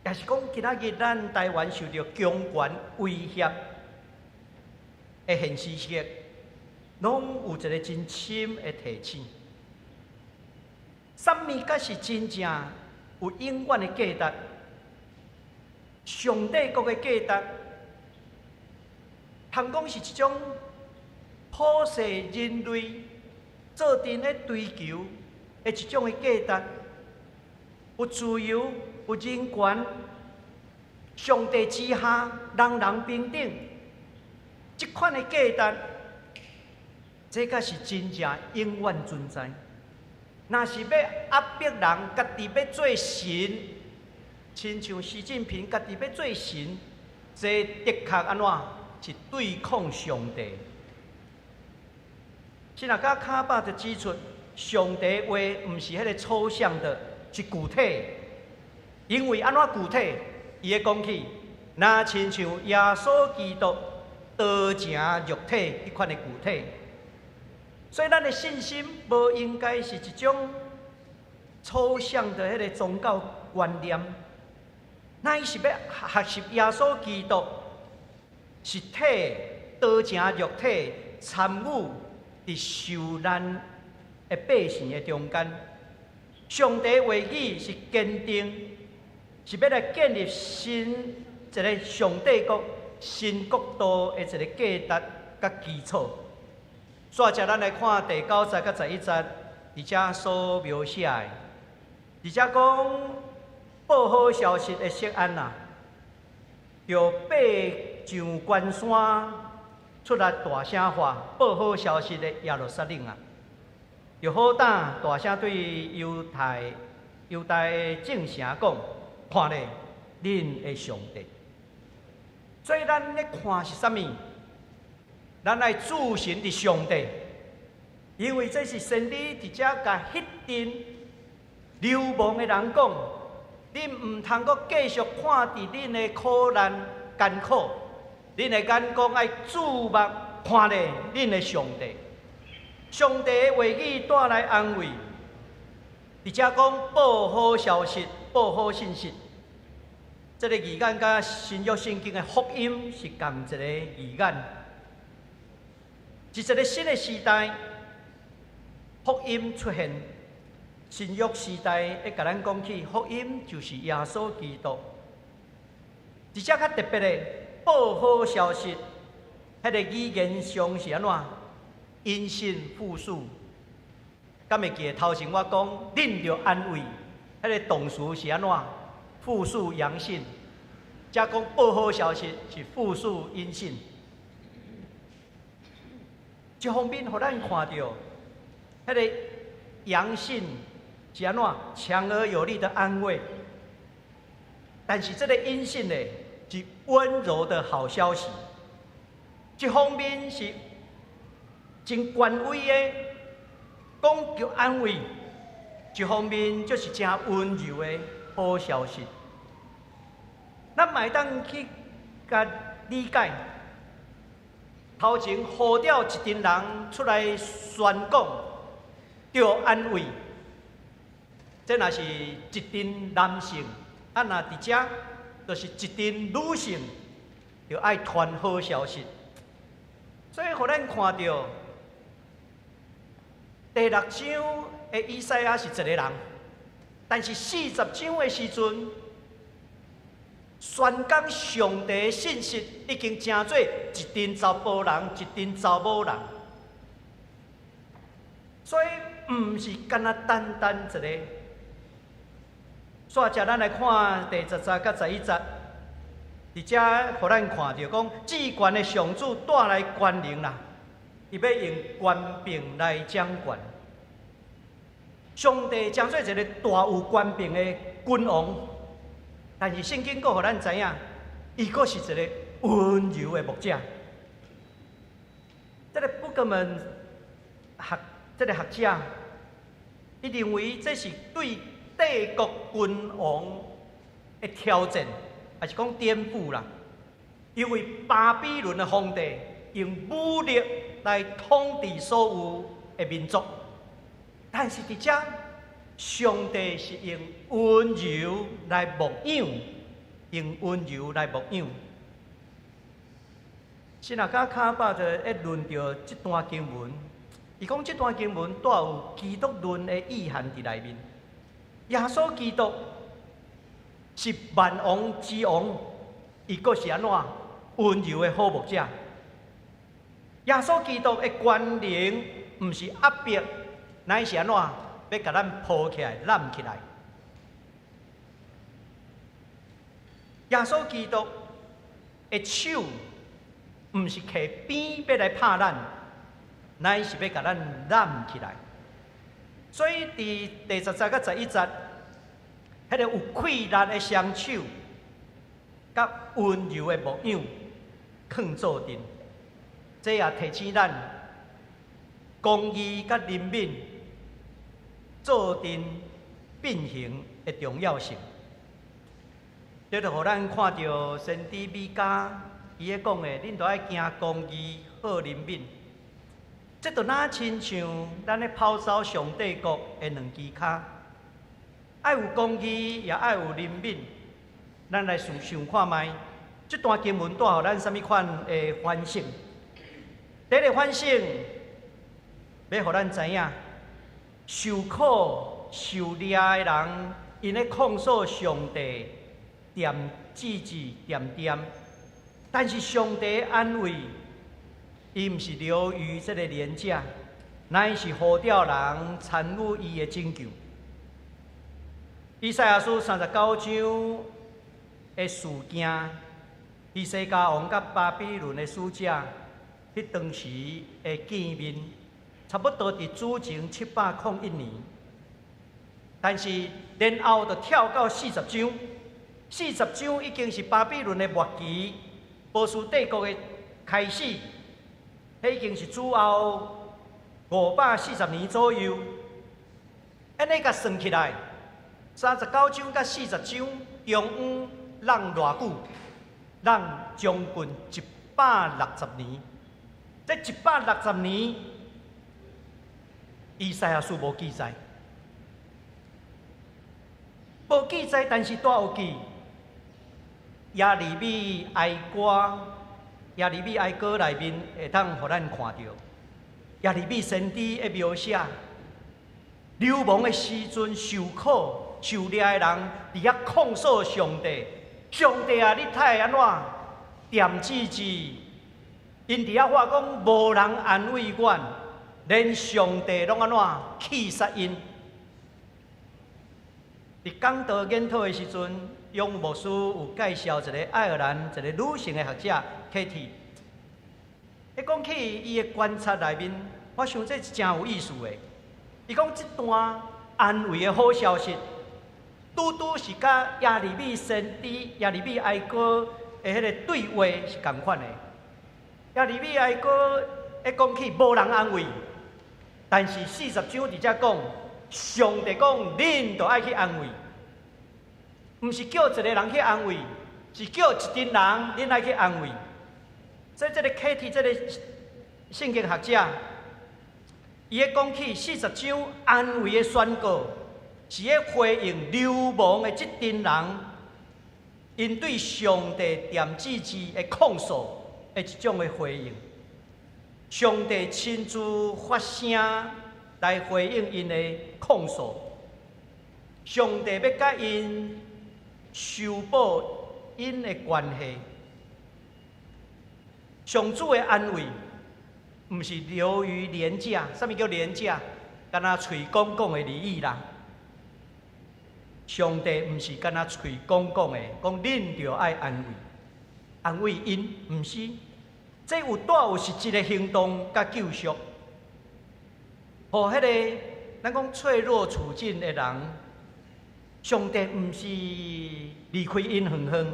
也是講今仔日咱台灣受著強權威脅的現實時，攏有一個真深的提醒。啥物才是真正有永遠的價值？上帝國的價值，通講是一種普世人類做陣咧追求的一種的價值，有自由，有人權，上帝之下，人人平等，這款的價值，這才是真正永遠存在。若是欲壓迫人，家己欲做神，親像習近平家己欲做神，這的確按怎是對抗上帝。神學家卡巴就指出，上帝話毋是彼個抽象的，是具體。因為按怎具體？伊會講起，若親像耶穌基督道成肉體彼款的具體。所以，咱的信心無應該是一種抽象的彼個宗教觀念，乃是欲學習耶穌基督實體道成肉體參與佇受難的百姓的中間。上帝話語是堅定，是欲來建立新一個上帝國、新國度的一個價值佮基礎。煞接咱來看第九節佮11節，佇遮所描寫的，佇遮講報好消息的錫安啊，著爬上懸山出來大聲喊報好消息的耶路撒冷啊，著好膽大聲對猶太猶大的眾城講，看咧，恁的上帝。所以咱咧看是啥物？咱愛注神佇上帝，因為這是先知佇遮共彼陣流亡的人講，恁毋通閣繼續看佇恁的苦難艱苦，恁的眼光愛注目看咧恁的上帝。上帝的話語帶來安慰，佇遮講報好消息、報好信息。這個字眼佮新約聖經的福音是仝一個字眼。佇一個新的時代，福音出現，新約時代會共咱講起，福音就是耶穌基督。佇遮較特別的報好消息，彼個語言上是按怎？陰性複數。敢會記得頭前我講，恁著安慰，彼個動詞是按怎？複數陽性。遮講報好消息是複數陰性。一方面，予咱看著，彼個陽性是按怎？強而有力的安慰。但是這个引信的是溫柔的好消息。一方面是真權威的講求安慰，一方面就是誠溫柔的好消息。咱嘛會當去共理解，頭前呼召一陣人出來宣講，著安慰。這若是一陣男性，啊若佇遮就是一陣女性，就愛傳好消息。所以，予咱看著第六章的以賽亞是一个人，但是四十章的時陣，宣講上帝的信息已經成做一陣查埔人，一陣查某人，所以毋是干焦單單一個。煞接咱來看第10節佮11節，佇遮予咱看著講，至懸的上主帶來權能啦，伊欲用權柄來掌權。上帝成做一个大有權柄的君王，但是聖經閣予咱知影，伊閣是一个溫柔的牧者。這个布格門學，這个學者，伊認為這是對帝國君王的挑戰，抑是講顛覆啦。因為巴比倫的皇帝用武力來統治所有的民族，但是佇遮，上帝是用溫柔來牧養，用溫柔來牧養。新阿加卡巴就咧論著這段經文，伊講這段經文帶有基督論的意涵佇內面。耶穌基督是萬王之王，伊閣是按怎溫柔的好牧者。耶穌基督的權能毋是壓迫，乃是按怎欲共咱抱起來、攬起來。耶穌基督的手毋是提鞭欲來拍咱，乃是欲共咱攬起來。所以，佇第10節佮11節，彼个有氣力的雙手，佮溫柔的牧養，囥做陣，這也提醒咱，公義佮憐憫做陣並行的重要性。這就予咱看著先知米迦伊咧講的，恁著愛行公義、好憐憫。這就若親像咱咧跑走上帝國的兩支跤，愛有公義，也愛有憐憫。咱來想想看覓，這段經文帶予咱啥物款的反省？第一个反省，欲予咱知影，受苦受掠的人，𪜶咧控訴上帝，恬吱吱恬恬，但是上帝安慰。伊毋是流於這个廉價，乃是呼召人參與伊的拯救。以賽亞書39章的事件，希西家王佮巴比倫的使者，彼當時的見面，差不多佇主前701年。但是然後就跳到四十章，四十章已經是巴比倫的末期，波斯帝國的開始。彼已經是主後540年左右，按呢共算起來，39章佮四十章中間攏偌久？攏將近160年。這一百六十年，以賽亞書無記載，無記載，但是帶有記耶利米哀歌。耶利米哀歌內面會當予咱看著，耶利米先知的描寫，流亡的時陣受苦受掠的人，佇遐控訴上帝，上帝啊，你哪會按怎恬吱吱？𪜶佇遐話講，無人安慰阮，連上帝攏按怎棄殺𪜶。佇講道研討的時陣，楊牧師有介紹一个愛爾蘭一个女性的學者 Katie。伊講起伊的觀察內面，我想這是誠有意思的。伊講這段安慰的好消息，拄拄是佮耶利米先知、耶利米哀歌的彼个對話是仝款的。耶利米哀歌一講起無人安慰，但是四十章佇遮講，上帝講恁著愛去安慰，毋是叫一個人去安慰，是叫一陣人恁愛去安慰。所以這个 Katie 這个聖經學者，伊咧講起四十章安慰的宣告，是咧回應流亡的這陣人，𪜶對上帝恬止治的控訴的一種的回應。上帝親自發聲來回應𪜶的控訴。上帝欲佮𪜶修補𪜶的關係。上主的安慰，毋是流於廉價。啥物叫廉價？敢若喙講講的而已啦。上帝毋是敢若喙講講的，講恁著愛安慰，安慰𪜶，毋是。這有帶有實質的行動佮救贖，予彼个咱講脆弱處境的人，上帝毋是離開𪜶遠遠，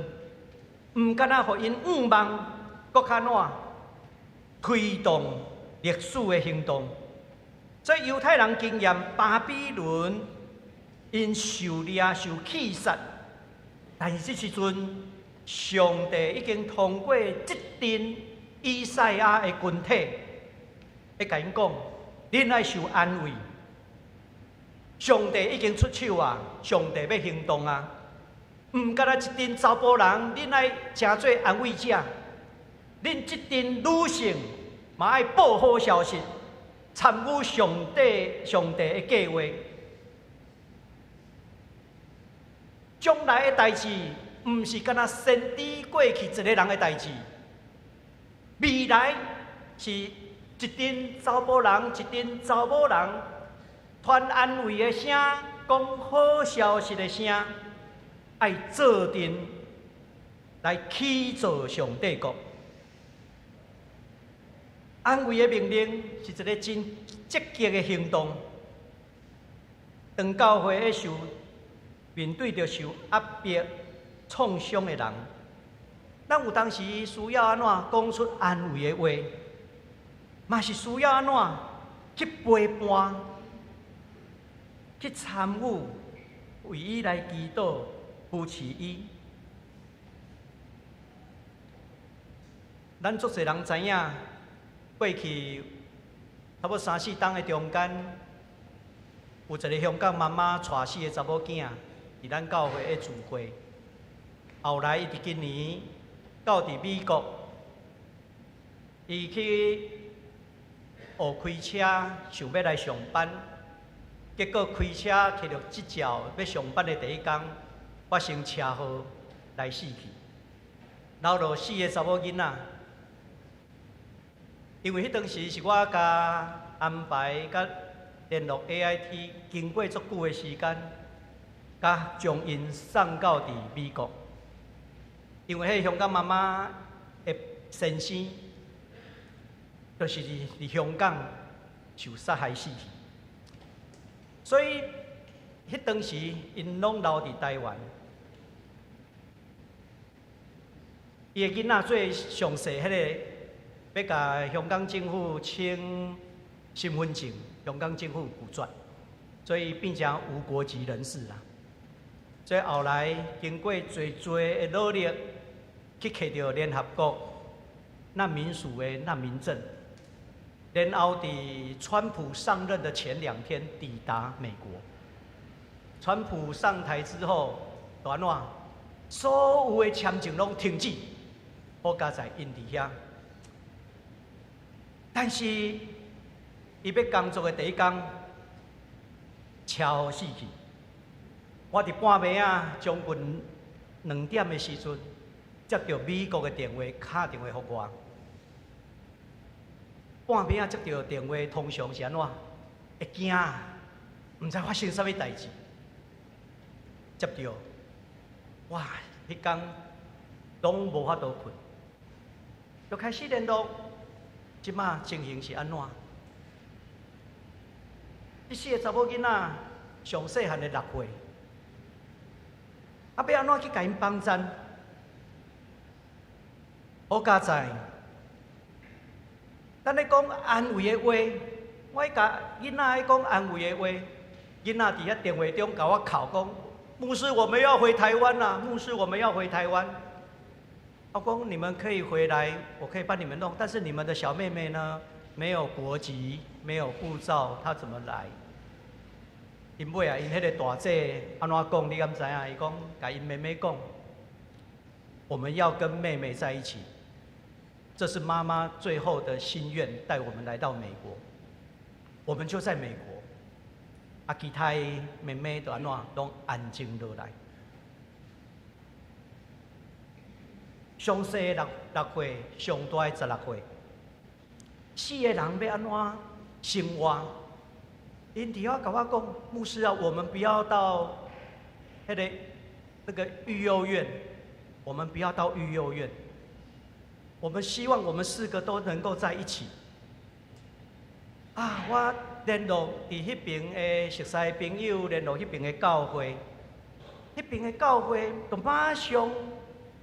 毋敢若予𪜶向望，閣較怎推動歷史的行動。所以猶太人經驗巴比倫，𪜶受掠受棄殺，但是這時陣，上帝已經通過這陣以賽亞的群體，會共𪜶講，恁愛受安慰。上帝已經出手啊！上帝欲行動啊！毋敢若一陣查埔人，恁愛成做安慰者。恁這陣女性嘛愛報好消息，參與上帝的計劃。將來的代誌，毋是敢若先知過去一個人的代誌。未來是一陣查埔人，一陣查某人，傳安慰的聲，講好消息的聲，愛做陣來起造上帝國。安慰的命令是一个真積極的行動。當教會咧受面對著受壓迫、創傷的人，咱有當時需要按怎講出安慰的話，嘛是需要按怎去陪伴、去參與，為伊來祈禱、扶持伊。咱足濟人知影，過去差不多三四冬的中間，有一个香港媽媽帶四个查某囝，佇咱教會咧聚會。後來伊佇今年到佇美國，伊去學開車，想欲來上班，結果開車摕著執照欲上班的第一工，發生車禍來死去，留落四个查某囡仔。因為彼當時是我共安排佮聯絡 AIT，經過足久的時間，佮將𪜶送到佇美國。因為彼个香港媽媽的先生，就是佇香港受殺害死去，所以彼當時𪜶攏留佇台灣。伊的囡仔做上細彼个，欲共香港政府請身份證，香港政府拒絕，所以變成無國籍人士啦。所以後來經過濟濟的努力，去摕著聯合國難民署的難民證，然後佇川普上任的前兩天抵達美國。川普上台之後，就按怎？所有的簽證攏停止，好佳哉𪜶佇遐。但是，伊欲工作的第一工，車禍死去。我佇半暝仔將近2點的時陣，接著美國的電話，敲電話予我。半暝仔接著電話，通常是按怎？會驚，毋知發生啥物代誌。接著，哇！彼工攏無法度睏，就開始聯絡。這馬情形是按怎？這四个查某囡仔上細漢的6歲，啊，欲按怎去共𪜶幫贊？好佳哉，咱咧講安慰的話，我愛共囡仔咧講安慰的話，囡仔佇遐電話中共我哭講：牧師，我們要回台灣啦！牧師，我們要回台灣。我講你們可以回來，我可以幫你們弄，但是你們的小妹妹呢？沒有國籍，沒有護照，她怎麼來？𪜶尾啊，𪜶彼個大姐按怎講？你敢知影？伊講，共𪜶妹妹講，我們要跟妹妹在一起，這是媽媽最後的心願，帶我們來到美國，我們就在美國。啊，其他的妹妹就按怎，攏安靜落來。上細的6歲，上大的16歲，四個人欲按怎生活？𪜶佇遐共我講，牧師啊，我們不要到那個育幼院，我們不要到育幼院，我們希望我們四個都能夠在一起。啊，我聯絡佇彼爿的熟似朋友，聯絡彼爿的教會，彼爿的教會就馬上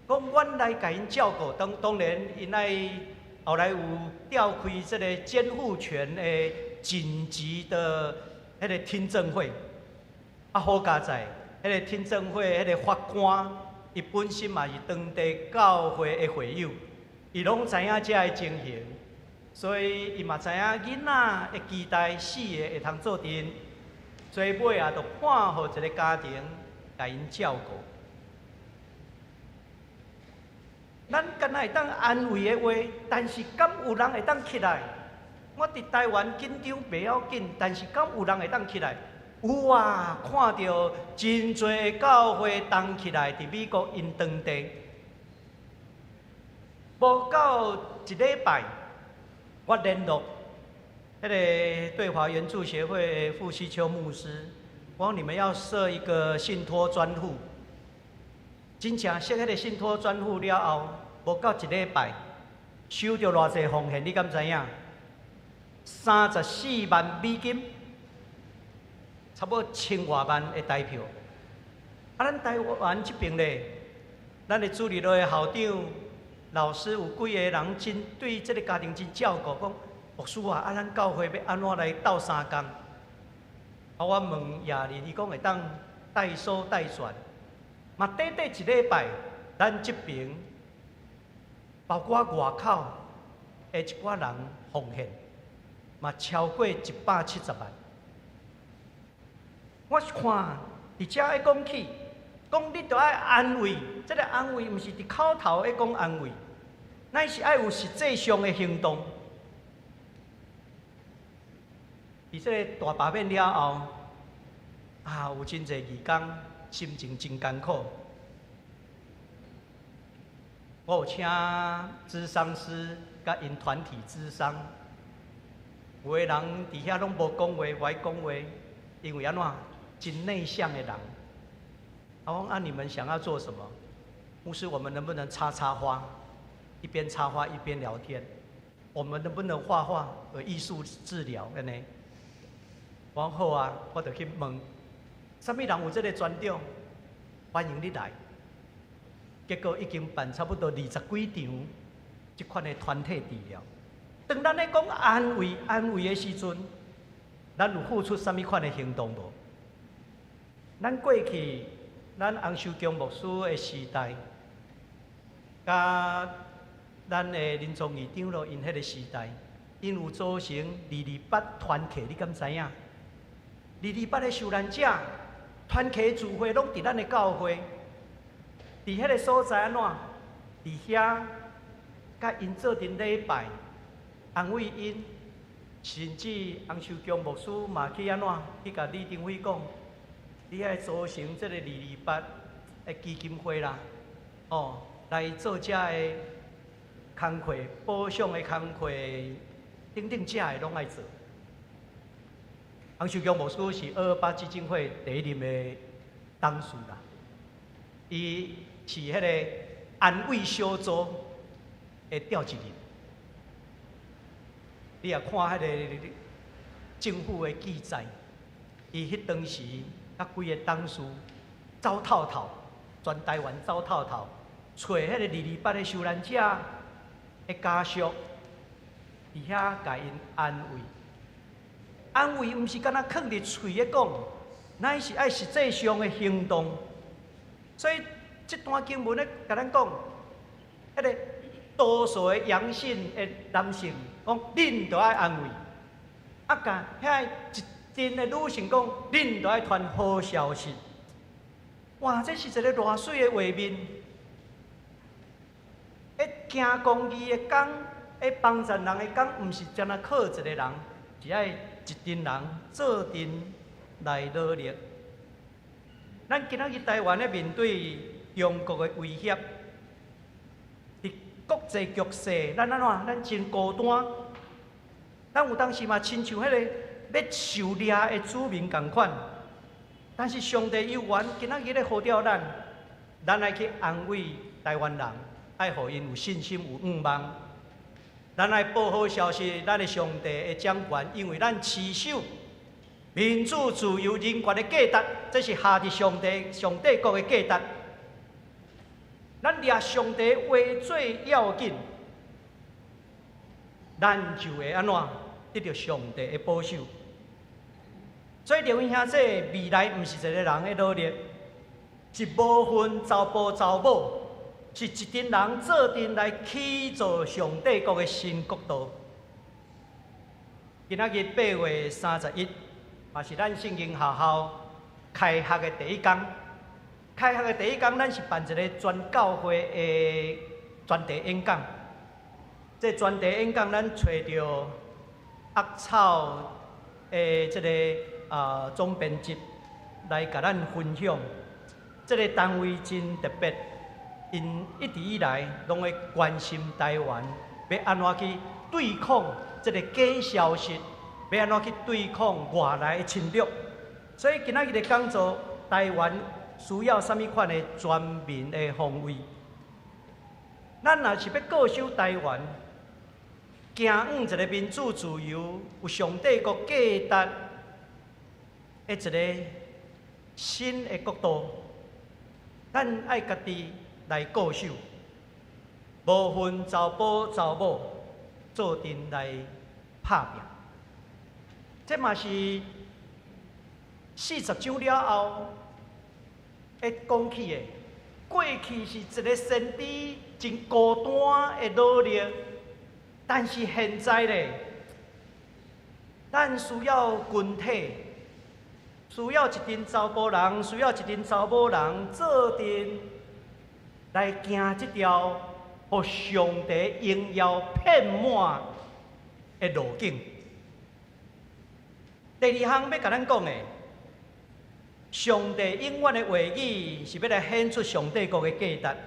講，阮來共𪜶照顧。當然，𪜶愛後來有調開這個監護權的緊急的彼個聽證會。啊，好佳哉，彼個聽證會彼個法官，伊本身嘛是當地教會的會友，伊攏知影這个情形，所以伊嘛知影囡仔的期待四個會通做陣，所以尾仔就判予一個家庭共𪜶照顧。咱敢若會當安慰的話，但是敢有人會當起來？我佇台灣緊張袂要緊，但是敢有人會當起來？有啊，看著真濟教會動起來，佇美國𪜶當地，無夠一禮拜，我聯絡彼个對華援助協會傅西秋牧師，我講你們要設一個信託專戶，真正設彼个信託專戶了後，無夠一禮拜，收著偌濟奉獻，你敢知影？34萬美金，差不多千外萬的台票。啊，咱台灣這爿咧，咱的主日學的校長、老師有幾个人真對這个家庭真照顧，講牧師啊，啊，咱教會欲按怎來鬥相共？啊，我問亞玲，伊講會當代收代轉，嘛短短一禮拜，咱這爿包括外口的一寡人奉獻，嘛超過170萬。我是看佇遮咧講起，講你著愛安慰，這个安慰毋是佇口頭咧講安慰，乃是愛有實際上的行動。佇這个大罷免了後，啊，有真濟義工心情真艱苦。我有請諮商師佮𪜶團體諮商，有的人佇遐攏無講話，無愛講話，因為按怎？真內向的人。我講啊，你們想要做什麼？牧師，我們能不能插插花？一邊插花一邊聊天。我們能不能畫畫？有藝術治療按呢？我講好啊，我就去問，啥物人有這个專長？歡迎你來。結果已經辦差不多20幾場這款的團體治療。當咱咧講安慰、安慰的時陣，咱有付出啥物款的行動無？咱過去，咱洪秀強牧師的時代，佮咱的林宗義長老𪜶彼个時代，𪜶有組成228團契，你敢知影？228的受難者團契聚會攏佇咱的教會，佇彼个所在按怎？佇遐佮𪜶做陣禮拜，安慰𪜶，甚至洪秀強牧師嘛去按怎？去共李登輝講，你愛組成這个228的基金會啦，哦，來做這个工課，保障的工課，等等，這个攏愛做。洪秀強牧師是228基金會第一任的董事啦，伊是彼个安慰小組的召集人。你若看彼个政府的記載，伊彼當時佮幾个董事走透透，全台灣走透透，揣彼个228的受難者的家屬，佇遐共𪜶安慰。安慰毋是干焦囥佇喙咧講，乃是愛實際上的行動。所以這段經文咧，共咱講，彼个多數的陽性的男性講，恁著愛安慰；啊，共遐一陣的女性講，恁著愛傳好消息。哇！這是一个偌媠的畫面。咧行公義的工，咧幫助人的工，毋是干焦靠一个人，是愛一陣人做陣來努力。咱今仔日台灣咧面對中國的威脅，佇國際局勢，咱按怎？咱真孤單。咱有當時嘛，親像彼个欲受掠的子民仝款。但是上帝有緣，今仔日咧呼召咱，咱愛去安慰台灣人，愛予𪜶有信心、有向望。咱愛報好消息，咱的上帝的掌權，因為咱持守民主、自由、人權的價值，這是合佇上帝、上帝國的價值。咱掠上帝話做要緊，咱就會按怎得著上帝的保守。所以，劉兄弟，未來毋是一個人的努力，是無分查埔查某，是一陣人做陣來起造上帝國的新國度。今仔日8月31，嘛是咱聖經學校開學的第一工。開學的第一工，咱是辦一个全教會的專題演講。這專題演講，咱揣著鴨草的這个總編輯來共咱分享。這个單位真特別，𪜶一直以來攏會關心台灣，欲按怎去對抗這个假消息，欲按怎去對抗外來的侵略。所以今仔日的講座，台灣需要啥物款的全民的防衛？咱若是欲固守台灣，行往一个民主自由、有上帝國價值的一个新的國度，咱愛家己來固守，無分查埔查某，做陣來拍拚。這嘛是40章了後會講起的。過去是一个先知真孤單的努力，但是現在咧，咱需要群體，需要一陣查埔人，需要一陣查某人做陣來行這條予上帝榮耀遍滿的路徑。第二項欲共咱講的，上帝永遠的話語是欲來顯出上帝國的價值。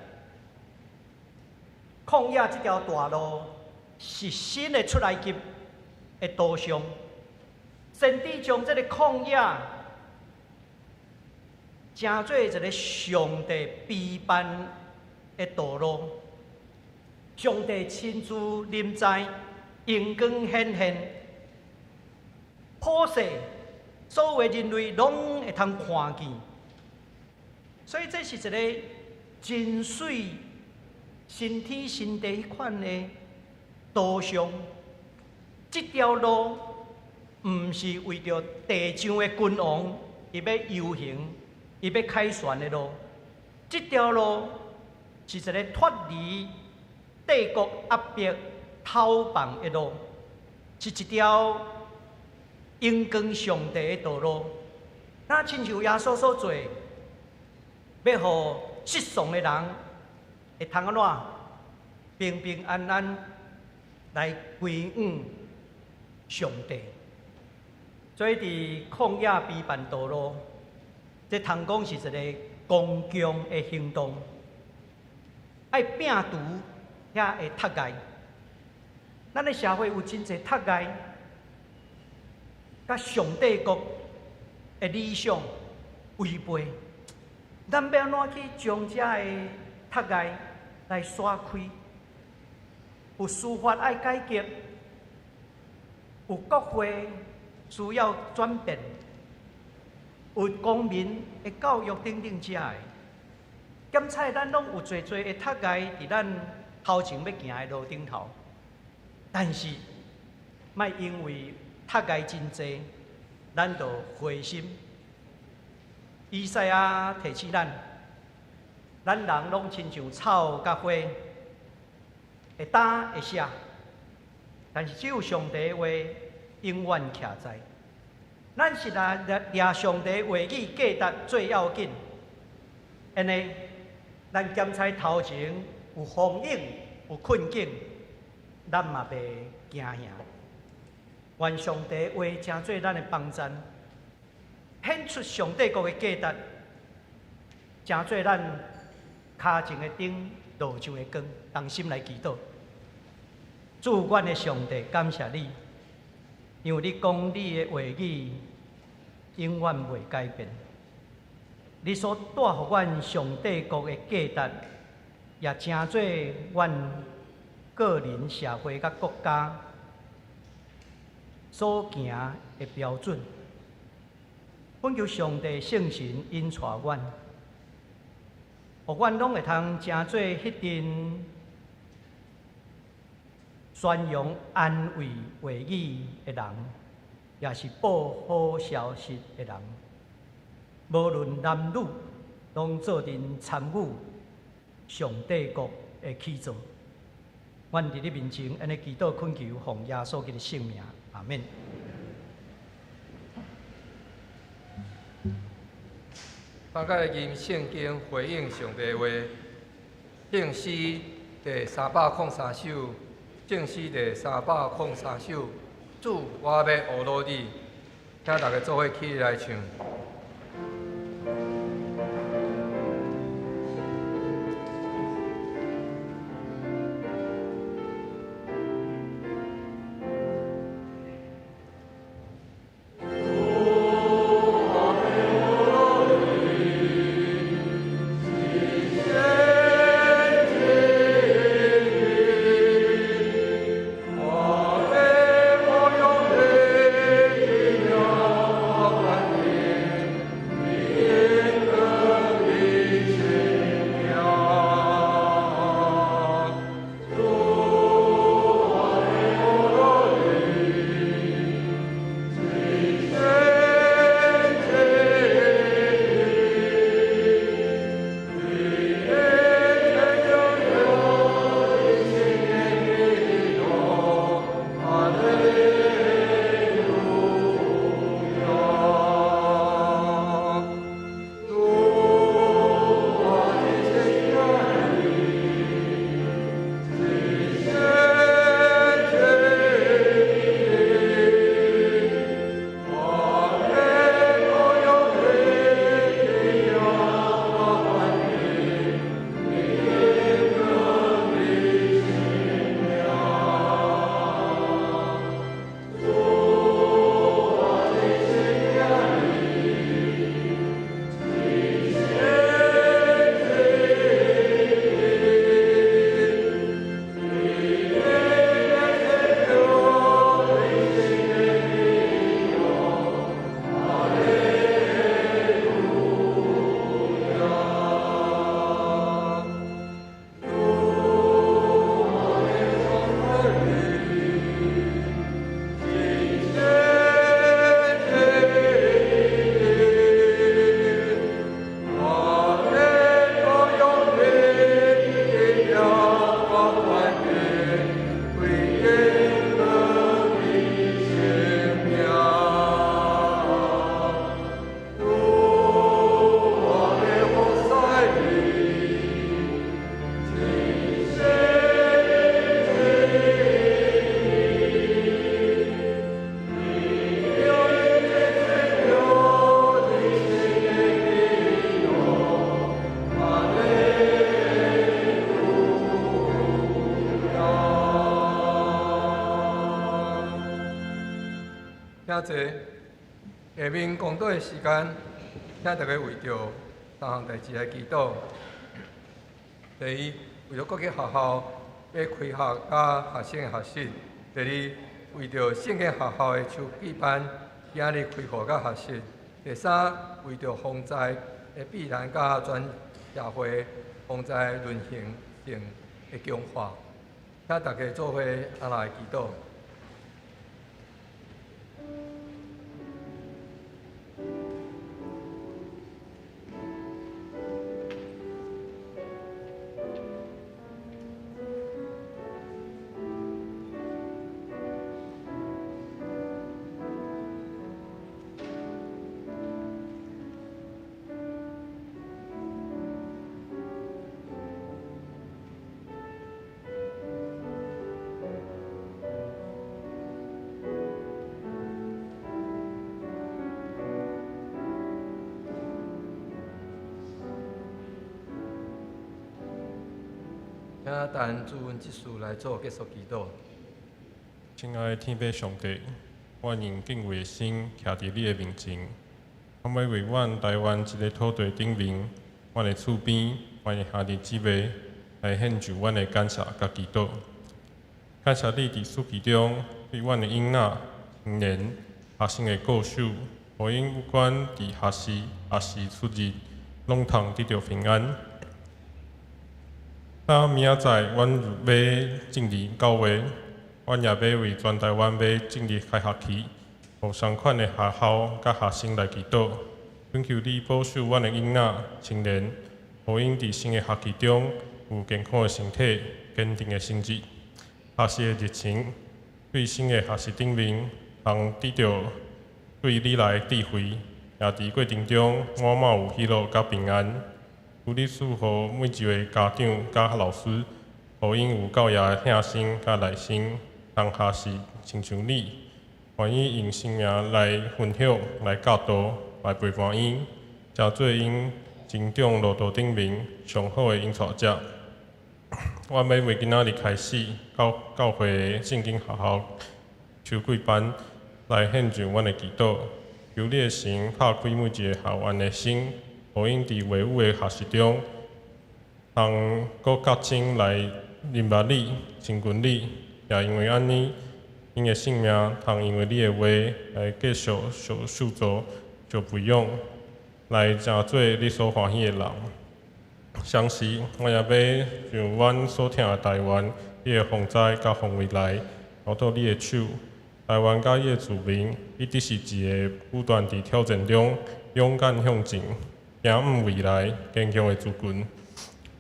曠野這條大路是新的出埃及的圖像，先知將這个曠野成做一个上帝備辦的道路，上帝親自臨在，榮光顯現，普世所有人類攏會通看見，所以這是一个真媠新天新地彼款的圖像。這條路毋是為著地上的君王，伊欲遊行，伊欲凱旋的路。這條路是一个脫離帝國壓迫、逃亡的路，是一條榮光上帝的道路。若親像耶穌所做，欲予失喪的人會通按怎平平安安來歸向上帝。所以佇曠野備辦道路，這通講是一个公共的行動，愛摒除遐的窒礙。咱的社會有真濟窒礙，佮上帝國的理想違背。咱欲按怎去將這个窒礙來徙開？有司法愛改革，有國會需要轉變，有公民的教育等等這个。檢採咱攏有濟濟的窒礙佇咱頭前欲行的路頂頭，但是莫因為窒礙真濟，咱就灰心。以賽亞提醒咱，咱人攏親像草佮花，會焦會謝，但是只有上帝的話永遠徛在。咱是若掠上帝話語價值最要緊，按呢，咱檢採頭前有風湧、有困境，咱嘛袂驚嚇。願上帝話成做咱的幫贊，顯出上帝國的價值，成做咱跤前的燈，路上的光，同心來祈禱。主，阮的上帝，感謝你，因為你講你的話語永遠袂改變，你所帶予阮上帝國的價值，也成做阮個人、社會佮國家所行的標準。懇求上帝聖神引帶阮，予阮攏會通成做彼陣宣揚安慰話語的人，也是報好消息的人。無論男女，攏做陣參與上帝國的起造。阮佇你面前按呢祈禱懇求，奉耶穌基督聖名，阿們。
大家吟聖經回應上帝話，聖詩第303首，聖詩第303首，主，我欲呵咾你，請大家做伙起來唱。請坐。下面講道的時間，請大家為著三項代誌來祈禱。第一，為著國際學校欲開學佮學生的學習；第二，為著聖經學校的秋季班今仔日開課佮學習；第三，為著防災的避難佮全社會防災輪行性的強化。請大家做伙仔來祈禱。請等主恩執事來做結束祈禱。
親愛的天父上帝，我用敬畏的心徛佇你的面前，我欲為阮台灣這个土地頂面，阮的厝邊，阮的兄弟姊妹來獻上阮的感謝佮祈禱。感謝你佇暑期中對阮的囡仔、青年、學生的顧守，予𪜶不管佇學習抑是出入，攏通得著平安。啊，明仔載阮欲進入9月，阮也欲為全台灣欲進入開學期，予相款的學校佮學生來祈禱，懇求你保守阮的囡仔、青年，予𪜶佇新的學期中有健康的身體、堅定的心志、學習的熱情，對新的學習頂面，通得著對你來的智慧，也佇過程中滿滿有喜樂佮平安。求你賜予每一个家長佮老師，予𪜶有教養的疼心佮耐心，通學習親像你，願意用生命來分享、來教導、來陪伴𪜶，成做𪜶成長路途頂面上好的引帶者。我欲為今仔日開始教教會的聖經學校秋季班來獻上阮的祈禱，求你的神拍開每一个學員的心。予𪜶佇話語的學習中，通閣較深來認捌你、親近你，也因為按呢，𪜶的性命通因為你的話來繼續受塑造、受培養，來成做你所歡喜的人。同時，我也欲將阮所疼的台灣，伊的防災佮防衛來交託你的手。台灣佮伊的子民，一直是一个不斷佇挑戰中勇敢向前、行向未來、堅強的族群。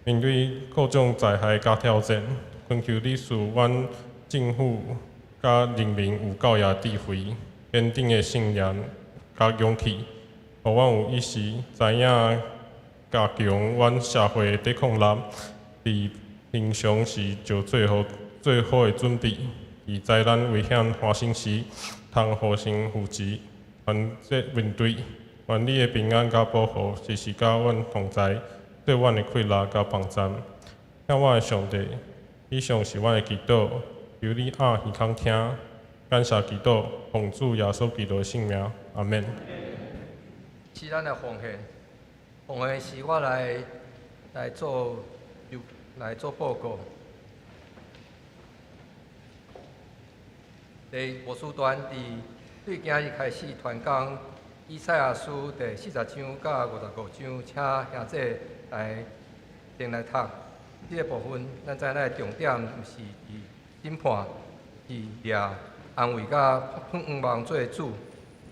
面對各種災害佮挑戰，懇求你賜阮政府佮人民有教養智慧、堅定的信念佮勇氣，予阮有意識知影加強阮社會的抵抗力，佇平常時就做好最好的準備，佇災難危險發生時，通互相扶持、團結面對。願你的平安佮保護時時佮阮同在，做阮的氣力佮幫贊。疼我的上帝，以上是阮的祈禱，求你掩耳孔聽，感謝祈禱，奉主耶穌基督的聖名，阿們。
是咱的奉獻，奉獻是我來來做，來做報告。第牧師團佇對今日開始傳講以賽亞書第40章佮55章，請兄弟來先來讀。這个部分，咱知影咱的重點毋是佇審判，是掠安慰佮盼望做主。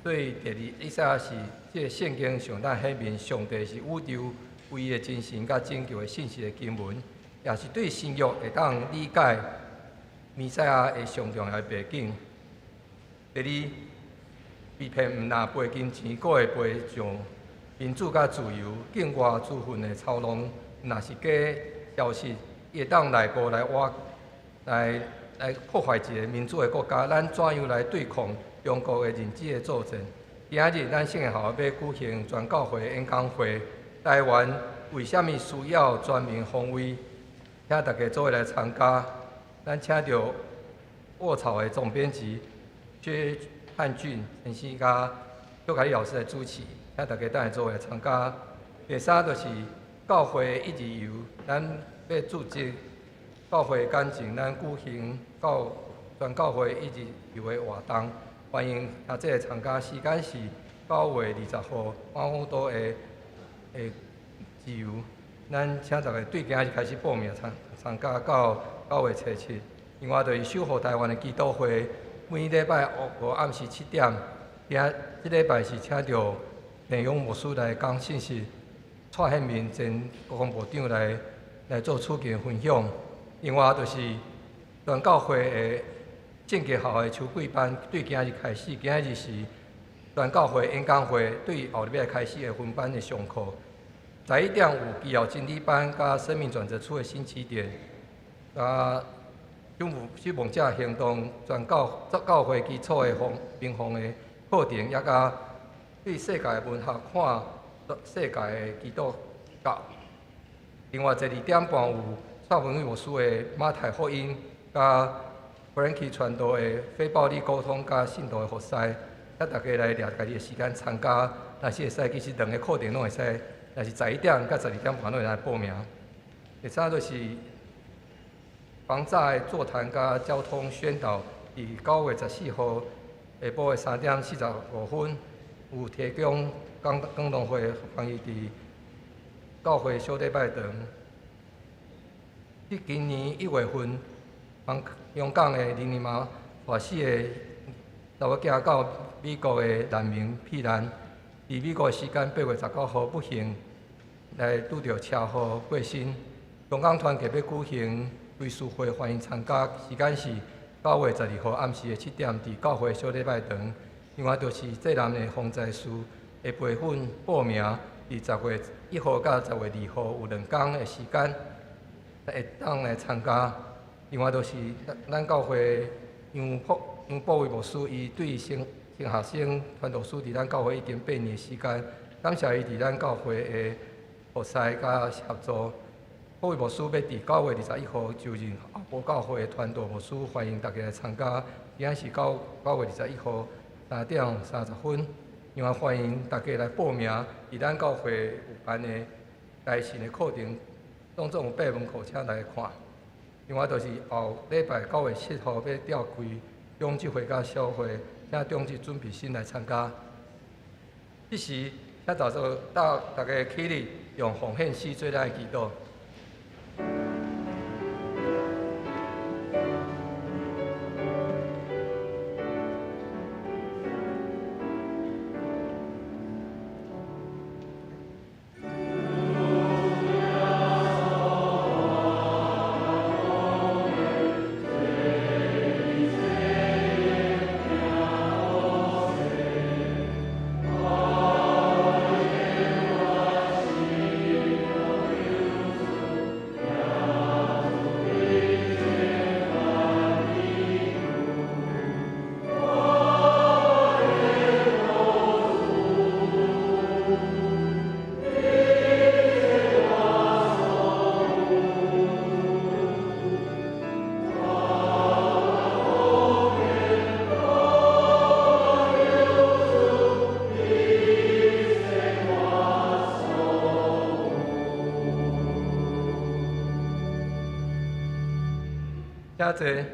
所以第二，以賽亞是這个聖經向咱顯明上帝是宇宙唯一的真神佮拯救的信息的經文，也是對新約會當理解彌賽亞的上重要的背景。第二，被騙毋若賠金錢，閣會賠上民主佮自由、境外資訊的操弄，若是假消息，伊會當內部來挖、來來破壞一个民主的國家。咱怎樣來對抗中國的認知的作戰？今仔日咱聖學校欲舉行全教會演講會，台灣為啥物需要全民防衛？請大家做伙來參加。咱請著沃草的總編輯薛漢俊先生佮邱凱麗老師來主持，請大家等下做伙來參加。第三就是教會一日遊，咱欲組織教會感情，咱舉行教全教會一日遊的活動，歡迎大家參加。時間是9月20號，萬福島的自由。咱請大家對今日開始報名參加到9月初7。另外就是守護台灣的祈禱會，每禮拜五暗時7點。今這禮拜是請著鄭勇牧師來講信息，蔡憲明前國防部長來做處境分享。另外就是全教會的正覺學校的秋季班對今日開始，今日是全教會演講會對後禮拜開始的分班的上課。11點有基要真理班佮生命轉折處的新起點，啊，守望者行動全教會基礎的防平防的課程，也佮對世界的文學看世界的基督教。另外12點半有蔡文偉牧師的馬太福音，佮 Frankie 傳道的非暴力溝通佮信徒的服事，請大家來掠家己的時間參加。若是會使，其實兩个課程攏會使。若是11點佮12點半攏會來報名。第三就是防詐的座談佮交通宣導，佇9月14號下晡的3點45分，有提供講道會，歡迎佇教會小禮拜堂。佇今年1月份，香港的林尼瑪法師的查某囝到美國的難民避難。佇美國時間8月19號不幸來拄著車禍過身。香港團契欲舉行追思會，歡迎參加。時間是9月12號暗時的7點，佇教會小禮拜堂。另外就是濟南的防災士的培訓報名，佇10月1號到10月2號有2天的時間會當來參加。另外就是咱教會楊寶偉牧師，伊對新學生傳道師佇咱教會已經8年的時間，感謝伊佇咱教會的服侍佮協助。寶偉牧師欲佇9月21號就任後埔教會的傳道牧師，歡迎大家來參加。今仔是9月21號3點30分，另外歡迎大家來報名。佇咱教會有辦的台信的課程，攏總有8門課，請來看。另外就是後禮拜9月7號欲召開長執會佮小會。請長執準備先來參加。這時，請大家起立，用奉獻詩做咱的祈禱。請坐，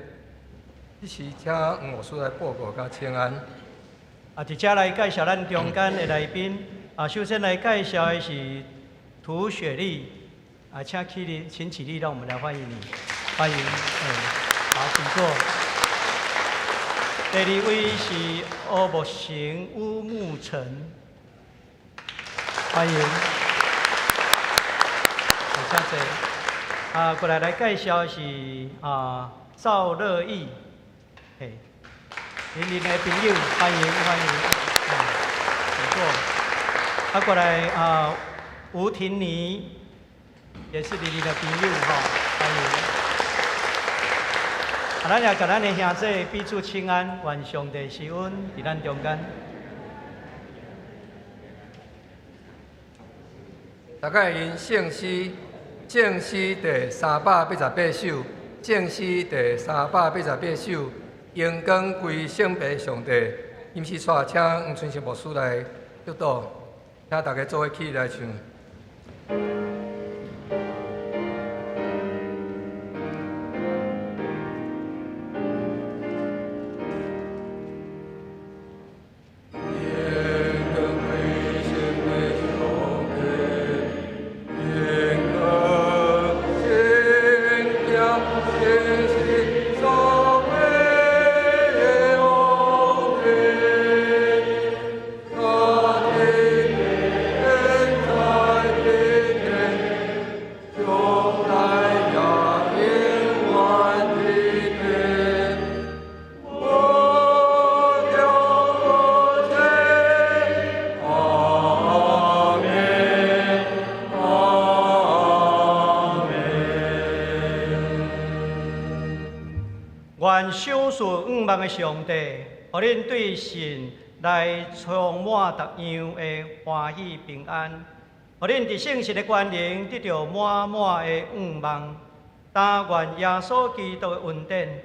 這時請黃牧師來報告佮請安。
啊，佇遮來介紹咱中間的來賓。啊，首先來介紹的是涂雪莉。啊，請起立，請起立，讓我們來歡迎你。歡迎，好，請坐。第二位是歐木成烏木成，歡迎。請坐。啊，過來介紹的是啊趙樂義，嘿，林林的朋友，歡迎歡迎，請坐。啊，過來啊吳婷妮，也是林林的朋友吼，歡迎。啊，咱也共咱的兄弟彼此請安，願上帝賜恩佇咱中間。
大家用聖詩。聖詩第388首，聖詩第388首，榮光歸聖父上帝。音詩帶請黃春生牧師來祝禱，請大家做伙起來唱。
榮光
願賞賜向望的上帝，予恁對神來充滿各樣的歡喜平安，予恁佇聖神的權能得著滿滿的向望。但願耶穌基督的恩典、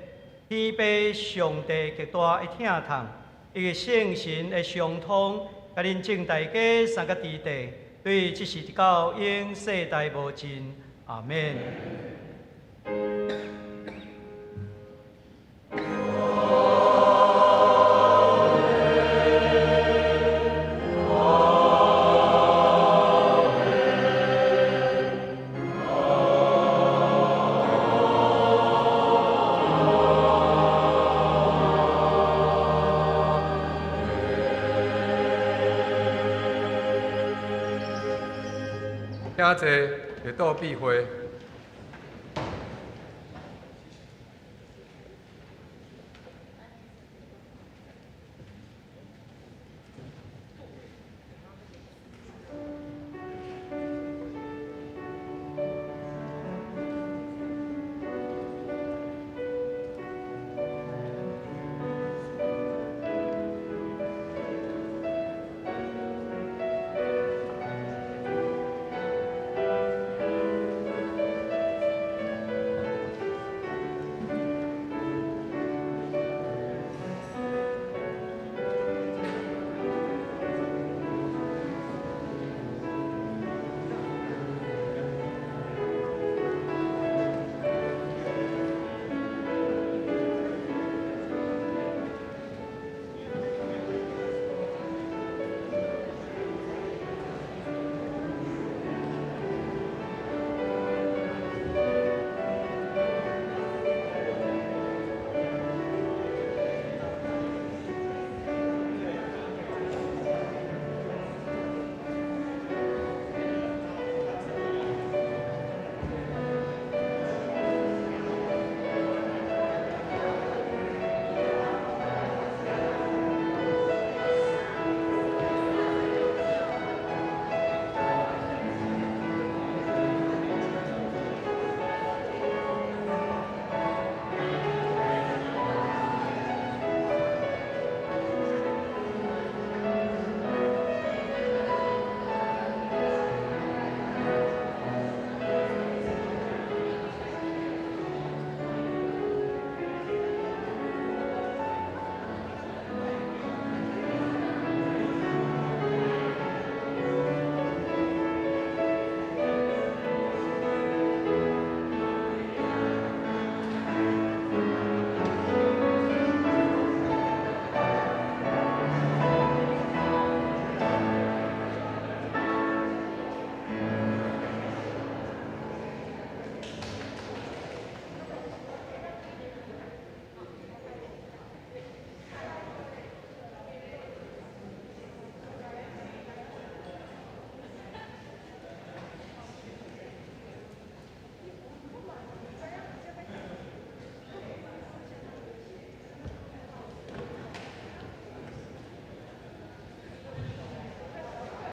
天父上帝極大的疼痛，以及聖神的相通，佮恁眾大家三個弟弟，對這時直到永世代無盡。阿們。
請坐，列祖闭会。